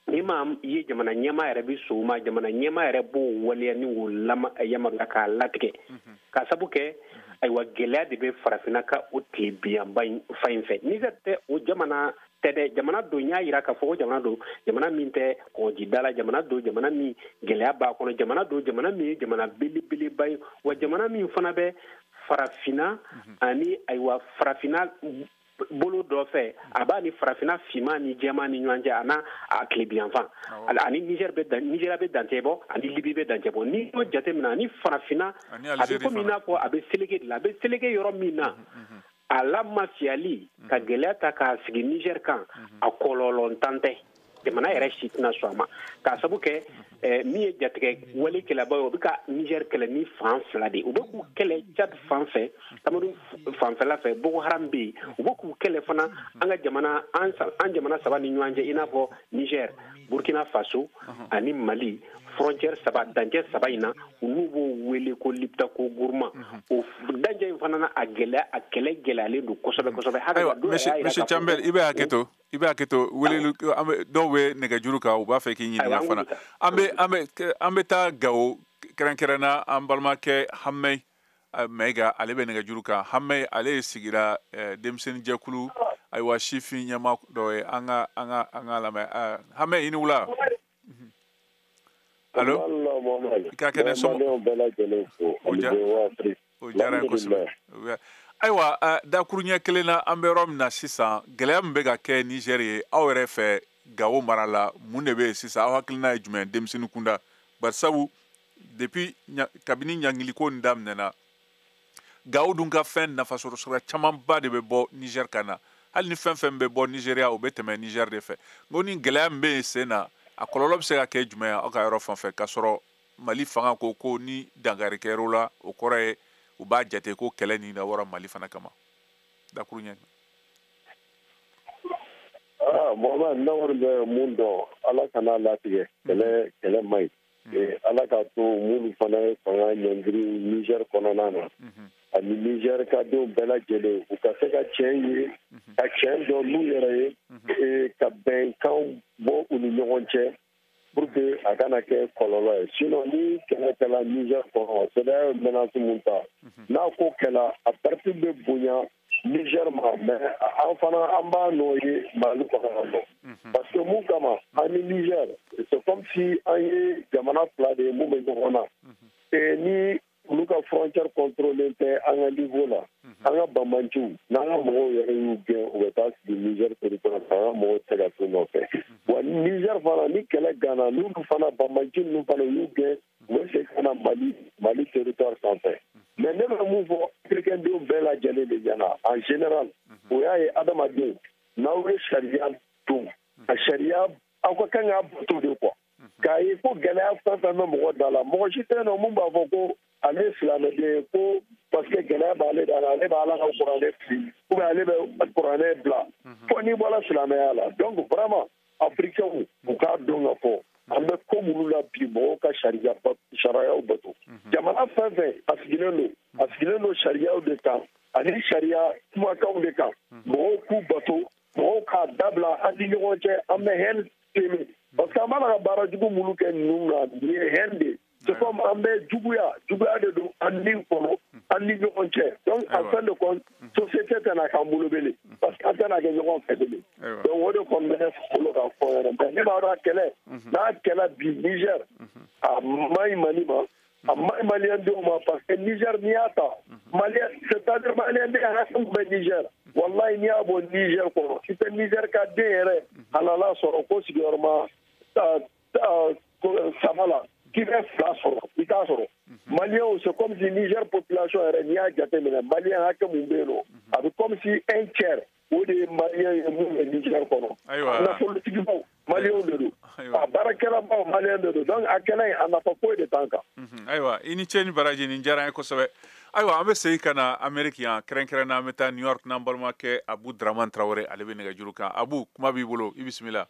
Ni ma ye jamana ɲɛmaa yɛrɛ bɛ sɔn o ma, jamana ɲɛmaa yɛrɛ b'o waleya ni k'o yamaruya k'a latigɛ, k'a sabu kɛ ayiwa, gɛlɛya de bɛ farafinna ka o tilebiyanba in fa in fɛ. Niger tɛ o jamana tɛ dɛ. Jamana don, y'a yira k'a fɔ ko jamana don, jamana min tɛ kɔgɔjida la, jamana don, jamana min gɛlɛya b'a kɔnɔ, jamana don, jamana min ye jamana belebeleba ye, wa jamana min fana bɛ farafinna ani ayiwa farafinna bolo dɔ fɛ, a b'a ni farafinna finman ni jɛman ni ɲɔgɔn cɛ, a n'a a tilebiyanfan ani Niger bɛ dan, Nigeria bɛ dancɛ bɔ ani Libi bɛ dancɛ bɔ. N'i y'o jateminɛ ani farafinna, a bɛ komi i n'a fɔ a bɛ seleke de la, a bɛ seleke yɔrɔ min na, a lamafiyali ka gɛlɛya ta k'a sigi Niger kan, a kɔlɔlɔntan tɛ. Jamana yɛrɛ si tɛna sɔn a ma, k'a sabu kɛ min ye jatigɛ wale kɛlɛba ye, o bɛ ka Niger kɛlɛ ni fan fila de ye. U bɛ k'u kɛlɛ Tchad fan fɛ, Cameroun fanfɛla fɛ, Boko Haram bɛ yen. U bɛ k'u kɛlɛ fana an ka jamana, an jamana saba ni ɲɔgɔn cɛ, i n'a fɔ Niger, Burkina Faso ani Mali, frontière saba, dancɛ saba in na, n'u b'o wele ko Liptako Gourma. O dancɛ in fana na, a gɛlɛya, a kɛlɛ gɛlɛyalen don kosɛbɛ kosɛbɛ. Ayiwa, monsieur Chambel, i bɛ hakɛ to, i bɛ hakɛ to, weleli an bɛ dɔw bɛ nɛgɛjuru kan, u b'a fɛ k'i ɲininka fana. An bɛ taa Gawo, kɛrɛnkɛrɛnna an balimakɛ Hamɛ Mayiga, ale bɛ nɛgɛjuru kan. Hamɛ, ale ye sigira denmisɛnninjɛkulu, ayiwa, sifin ɲɛmaa dɔ ye. An ka lamɛn. Hamɛ, i ni wula. Allo, i ka kɛnɛ sɔn? O diyara n ye kosɛbɛ. Ayiwa, dakuruɲɛ kelen na, an bɛ yɔrɔ min na sisan, gɛlɛya min bɛ ka kɛ Niger ye, aw yɛrɛ fɛ, Gawo mara la, mun de bɛ yen sisan, aw hakilina ye jumɛn denmisɛnnin kunda? Barisabu depuis kabini ɲangiliko nin daminɛna, Gawo dun ka fɛn nafasɔrɔ sira camanba de bɛ bɔ Niger ka na. Hali ni fɛn fɛn bɛ bɔ Nigeria, o bɛ tɛmɛ Niger de fɛ. N ko ni gɛlɛya min bɛ yen sen na, a kɔlɔlɔ bɛ se ka kɛ jumɛn ye aw ka yɔrɔ fan fɛ, k'a sɔrɔ Mali fanga ko ni dankari kɛr'o la, o kɔrɔ ye u b'a jate ko kɛlɛ nin dabɔra Mali fana kama. Dakuru ɲɛ. Mohamed, ne kɔni bɛ mun dɔn, Ala kana latigɛ, kɛlɛ man ɲi. Ala k'a to minnu fana ye fanga ɲɔngiri Niger kɔnɔna na, ani Niger ka denw bɛɛ lajɛlen, u ka se ka tiɲɛ ye, ka tiɲɛ dɔn n'u yɛrɛ ye, ka bɛnkan bɔ u ni ɲɔgɔn cɛ, pour que a kana kɛ kɔlɔlɔ ye. Sinon ni kɛlɛ kɛla Niger kɔnɔ, CEDEAO ye menace mun ta, n'a ko kɛla, a perte bɛ bonya Niger ma, mais an fana an b'a nɔ ye Mali kɔnɔ nɔ. Parce que mun kama, an ni Niger, c'est comme si an ye jamana fila de ye mun bɛ ɲɔgɔn na. Et ni olu ka frontière contrôlée tɛ an ka niveau la, an ka banbanciw n'an ka mɔgɔw yɛrɛ y'u gɛn, u bɛ taa sigi Niger territoire kan, an ka mɔgɔw tɛ se ka t'u nɔfɛ. Wa Niger fana, ni kɛlɛ ganna, n'olu fana banbanci ninnu fana y'u gɛn, u bɛ segin ka na Mali territoire sanfɛ. Mais ne bɛ mun fɔ africain denw bɛɛ lajɛlen de ɲɛna en général, o y'a ye adamadenw, n'aw ye sariya don, a sariya aw ka kan k'a bato de quoi. K'a ye ko gɛlɛya fɛn fɛn bɛ mɔgɔ da la, mɔgɔ si tɛ yen nɔ mun b'a fɔ ko ale ye silamɛden ye, ko parce que gɛlɛya b'ale da la, ale bɛ Ala ka kuranɛ fili ou bien ale bɛ kuranɛ bila, fo n'i bɔra silamɛya la. Donc vraiment africains, u k'a dɔn ka fɔ an bɛ ko minnu la bi, mɔgɔw ka sariyaw bato. Jamana fɛn fɛn a sigilen don sariyaw de kan ani sariya kumakanw de kan, mɔgɔw k'u bato, mɔgɔw k'a dabila an ni ɲɔgɔn cɛ, an bɛ haine tɛmɛ, parce que an b'a la ka baara jugu minnu kɛ ninnu na, nin ye haine de ye. C'est comme an bɛ juguya de don an ni kɔnɔ, an ni ɲɔgɔn cɛ. Donc en fin de compte, société tɛna k'an bolo bele, parce que an tɛna kɛ ɲɔgɔn fɛ bele. Donc o de kɔni bɛ ne bolo k'a fɔ yɛrɛ. Mais ne b'a dɔn a kɛlɛ, n'a kɛla bi Niger, a man ɲi Mali ma, a man ɲi maliyɛn denw ma, parce que Niger n'i y'a ta, maliyɛn, c'est-à-dire maliyɛn den hakɛ min bɛ Niger, walayi n'i y'a bɔ Niger kɔnɔ, i tɛ Niger ka den yɛrɛ halala sɔrɔ ko sigiyɔrɔma 3 la, k'i bɛ 2 sɔrɔ, i t'a sɔrɔ. Maliyɛnw, c'est comme si Niger population yɛrɛ, n'i y'a jateminɛ, maliyɛn hakɛ mun bɛ yen nɔ, a bɛ comme si un tiers o de ye maliyɛn ye mun bɛ Niger kɔnɔ. Nafolotigibaw maliyɛnw de don, a baarakɛlabaw maliyɛn de don. Donc a kɛlɛ in, a nafa foyi de t'an kan. Ayiwa, i ni ce ni baraji, nin diyara an ye kosɛbɛ. Ayiwa, an bɛ segin ka na Amérique yan, kɛrɛnkɛrɛn na an bɛ taa New York n'an balimakɛ Abu Dramane Traoré, ale bɛ nɛgɛjuru kan. Abu, kuma b'i bolo, i bisimila.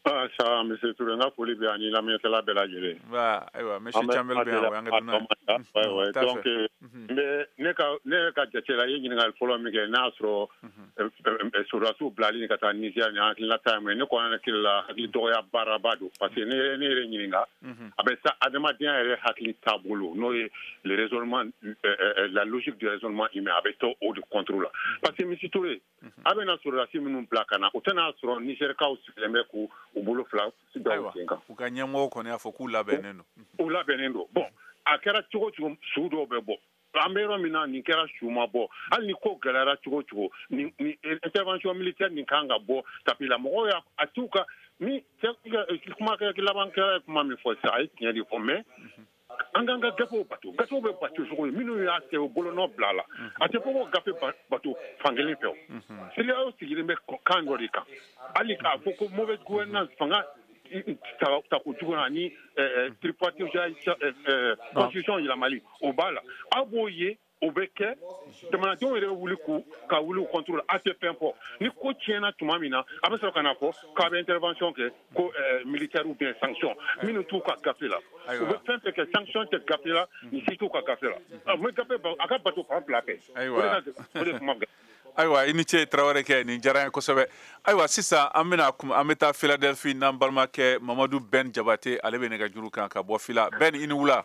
Ça, monsieur Touré, n ka foli bɛ ani lamɛnnikɛla bɛɛ lajɛlen. Ayiwa, monsieur Chambel bɛ yan, o y'an ka dunan ye. Donc ne yɛrɛ ka jate la, i ye ɲininkali fɔlɔ min kɛ, n'a y'a sɔrɔ sɔrɔdasiw bilali ka taa Niger ni hakilinata ye mun ye, ne kɔni hakili la, hakili dɔgɔya baaraba don, parce que ne yɛrɛ ɲininka, a bɛ sa adamadenya yɛrɛ hakili taabolo, n'o ye le raisonnement, la logique du raisonnement humain, a bɛ to o de contre la. Parce que monsieur Touré, a bɛna sɔrɔdasi minnu bila ka na, o tɛna sɔrɔ Nigérikaw sigilen bɛ k'u bolo fila da u sen kan. U ka ɲɛmɔgɔw kɔni y'a fɔ k'u labɛnnen don. U labɛnnen don. Bon, a kɛra cogo cogo, su dɔw bɛ bɔ. An bɛ yɔrɔ min na, nin kɛra su ma bɔ. Hali ni ko gɛlɛyara cogo cogo, ni intervention militaire nin kan ka bɔ tapi la. Mɔgɔw y'a a t'u ka ni kuma laban kɛra, ye kuma min fɔ sisan, a ye tiɲɛ de fɔ, mais an k'an ka gafew bato. Gafew bɛ bato cogo min, minnu y'a kɛ o bolonɔ bila la, a tɛ fɔ ko gafe bato fankelen fɛ. O CEDEAO sigilen bɛ kan dɔ de kan, hali k'a fɔ ko mauvaise gouvernance, fanga tako jugu na ni tripartisation, constitution yɛlɛmali, o b'a la. Aw b'o ye, o bɛ kɛ, jamanadenw yɛrɛ bɛ wuli k'u ka wuli u contre la, a tɛ fɛn fɔ. Ni ko tiɲɛna tuma min na, a bɛ sɔrɔ ka na fɔ k'a bɛ intervention kɛ, ko militaire ou bien sanction minnu t'u ka gafe la. U bɛ fɛn fɛn kɛ, sanction tɛ gafe la, nin si t'u ka gafe la. N bɛ gafe a ka bato fan fila fɛ. O de kuma. Ayiwa, i ni ce Traoré kɛ, nin diyara n ye kosɛbɛ. Ayiwa, sisan an bɛna an bɛ taa Philadelphie n'an balimakɛ Mamadu Ben Jabate, ale bɛ nɛgɛjuru kan ka bɔ Fila. Ben, i ni wula.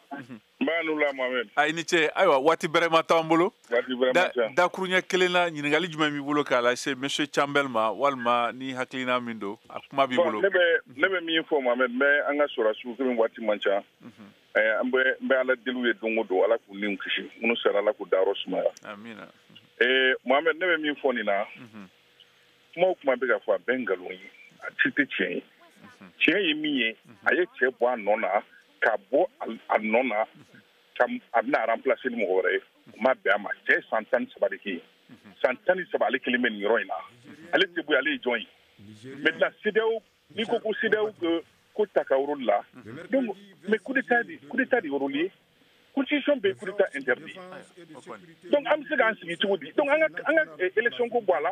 Nba ni wula Mohamed. A i ni ce. Ayiwa, waati bɛrɛ ma t'an bolo. Waati bɛrɛ ma ca. Dakuruɲɛ kelen na, ɲininkali jumɛn b'i bolo k'a lase monsieur Chambel ma, walima ni hakilina min don, a kuma b'i bolo. Ne bɛ min fɔ Mohamed, n bɛ an ka sɔrɔdasiw, komi waati man ca. An bɛ Ala deliw ye don o don, Ala k'u niw kisi, minnu sara Ala k'u dayɔrɔ sumaya. Amina. Mohamed, ne bɛ min fɔ nin na, kuma o kuma bɛ ka fɔ, a bɛɛ nkalon ye. A si tɛ tiɲɛ ye. Tiɲɛ ye min ye, a ye cɛ bɔ a nɔ na, ka bɔ a nɔ na, ka a bɛna remplacer ni mɔgɔ wɛrɛ ye. O ma bɛn a ma. Cɛ ye san 13 de kɛ yen. San 13, ale kelen bɛ nin yɔrɔ in na. Ale tɛ bɔ yen, ale ye jɔn ye? Maintenant, CEDEAO, n'i ko ko CEDEAO ko ta ka rôle la, donc mais coup d'état de rôle ye. Constitution bɛ coup d'état interdit. Donc an bɛ se k'an sigi cogo di? Donc an ka élection ko bɔ a la,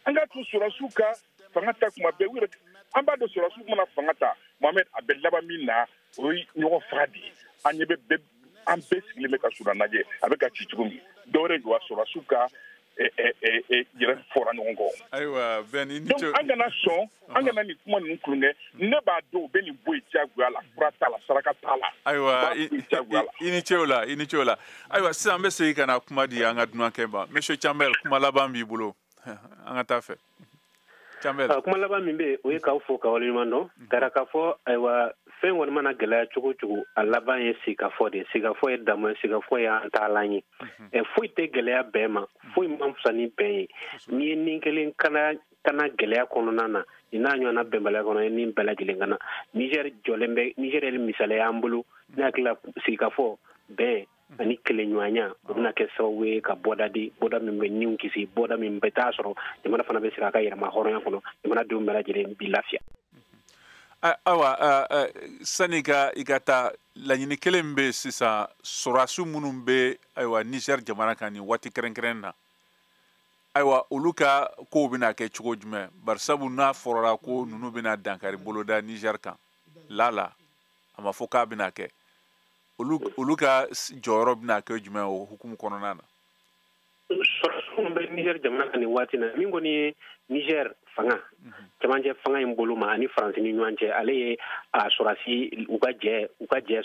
an ka to sɔrɔdasiw ka fanga ta kuma bɛɛ. U yɛrɛ, an b'a dɔn, sɔrɔdasiw mana fanga ta, Mohamed, a bɛ laban min na, o ye ɲɔgɔn faga de ye. An ɲɛ bɛ bɛɛ, an bɛɛ sigilen bɛ ka Sudan lajɛ, a bɛ ka ci cogo min. Dɔwɛrɛ jɔ, sɔrɔdasiw ka yɛrɛ fɔra ɲɔgɔn kɔ. Ayiwa, Ben, i ni Donc ce. an kana sɔn, an kana nin kuma ninnu tulonkɛ. Ne b'a dɔn u bɛ nin bɔ yen diyagoya la, fura t'a la, saraka t'a la. Ayiwa, U b'a bɔ yen diyagoya la. I ni ce o la, i ni ce o la. Ayiwa, sisan an bɛ segin ka na kuma di an ka dunankɛ ma. Monsieur Chambel, kuma laban b'i bolo, an ka taa fɛ, Chambel. Kuma laban min bɛ yen, o ye k'aw fo ka waleɲuman dɔn kɛra k'a fɔ, ayiwa, fɛn kɔni mana gɛlɛya cogo o cogo, a laban ye sigikafɔ de ye. Sigikafɔ ye damu ye, sigikafɔ ye an taalan ye. Foyi tɛ gɛlɛya bɛn ma, foyi man fisa ni bɛn ye. N'i ye nin kelen kana gɛlɛya kɔnɔna na, nin n'a ɲɔgɔnna bɛnbaliya kɔnɔ ye, nin bɛɛ lajɛlen kana. Niger jɔlen bɛ, Niger yɛrɛ misaliya y'an bolo. Ne hakili la, sigikafɔ, bɛn ani kelenɲɔgɔnya, o bɛna kɛ sababu ye ka bɔda di, bɔda min bɛ niw kisi, bɔda min bɛ taa sɔrɔ jamana fana bɛ sigi a ka yɛrɛma hɔrɔnya kɔnɔ, jamanadenw bɛɛ lajɛlen bi lafiya. Ayiwa, sani i ka taa, laɲini kelen min bɛ yen sisan, sɔrɔdasi minnu bɛ, ayiwa, Niger jamana kan nin waati kɛrɛnkɛrɛn na, ayiwa, olu ka kow bɛna kɛ cogo jumɛn? Barisabu n'a fɔra ko ninnu bɛna dankari boloda Niger kan lala, a ma fɔ k'a bɛna kɛ, olu ka jɔyɔrɔ bɛna kɛ jumɛn o hukumu kɔnɔna na? Sɔrɔdasiw minnu bɛ Niger jamana kan nin waati na, min kɔni ye Niger fanga camancɛ fanga in bolo ma ani Faransi ni ɲɔgɔn cɛ, ale ye a sɔrɔdasi u ka jɛ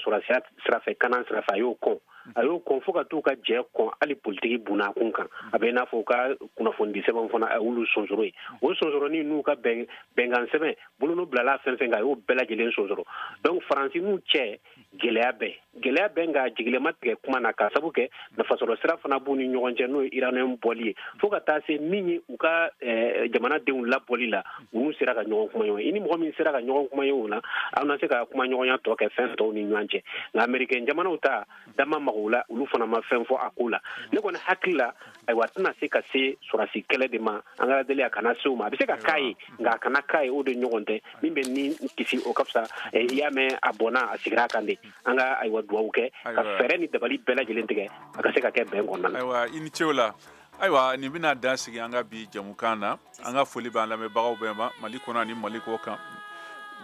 sɔrɔdasiya sira fɛ, kanan sira fɛ, a y'o kɔn, a y'o kɔn fo ka t'u ka jɛ kɔn. Hali politiki bunna kun kan, a bɛ i n'a fɔ u ka kunnafonidi sɛbɛnw fana, a y'olu sonsoro ye. O sonsoronin n'u ka bɛn bɛnkan sɛbɛn bolonɔ bilala fɛn fɛn kan, a y'o bɛɛ lajɛlen sonsoro. Donc Faransi n'u cɛ, gɛlɛya bɛ, nka jigilema tigɛ kuma na, ka sabu kɛ nafasɔrɔ sira fana b'u ni ɲɔgɔn cɛ, n'o ye uranium bɔli ye, fo ka taa se min ye u ka jamanadenw labɔli la, u n'u sera ka ɲɔgɔn kuma ɲɔgɔn. I ni mɔgɔ min sera ka ɲɔgɔn kuma ɲɔgɔn na, aw na se ka kuma ɲɔgɔnya tɔ kɛ fɛn tɔw ni ɲɔgɔn cɛ. Nka américain jamanaw ta dama mago la, olu fana ma fɛn fɔ a ko la. Ne kɔni hakili la, ayiwa, a tɛna se ka se sɔrɔdasi kɛlɛ de ma. An ka deli a kana se o ma. A bɛ se ka k'a ye, nka a kana k'a ye. O de ɲɔgɔn tɛ min bɛ ni kisi, o ka fisa. I y'a mɛn, a bɔnna a sigira a kan de. An ka, ayiwa, duwawu kɛ ka fɛɛrɛ ni dabali bɛɛ lajɛlen tigɛ, a ka se ka kɛ bɛn kɔnɔna na. Ayiwa, i ni ce o la. Ayiwa, nin bɛna dan sigi an ka bi jɛmukan na. An ka foli b'an lamɛnbagaw bɛɛ ma, Mali kɔnɔ ani Mali kɔ kan.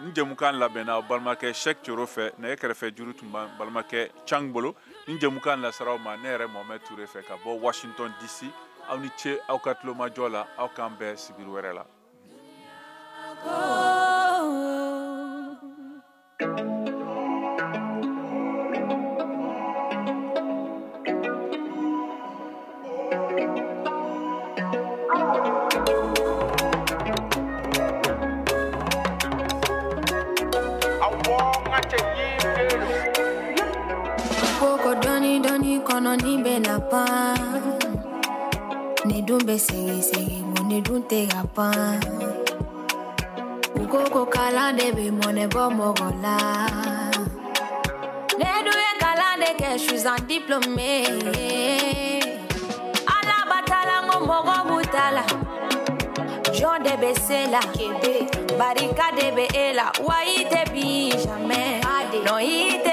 Ni jɛmukan labɛnna aw balimakɛ Sɛk Coro fɛ, nɛgɛ kɛrɛfɛ juru tun b'an balimakɛ Cang bolo. Ni jɛmukan lasaraw ma ne yɛrɛ Mohamɛd Ture fɛ ka bɔ Washington DC. Aw ni ce aw ka tulomajɔ la. Aw k'an bɛn sibiri wɛrɛ la. Koko dɔɔni dɔɔni kɔnɔni bɛ na pan, ne dun bɛ segin segin ko ne dun tɛ ka pan. U ko ko kalan de bɛ mɔnɛ bɔ mɔgɔ la, ne dun ye kalan de kɛ, je suis un diplômé. Ala batala n ko mɔgɔ b'u ta la, jɔn de bɛ se la, barika de bɛ e la, wa i tɛ bi jamais, non i tɛ.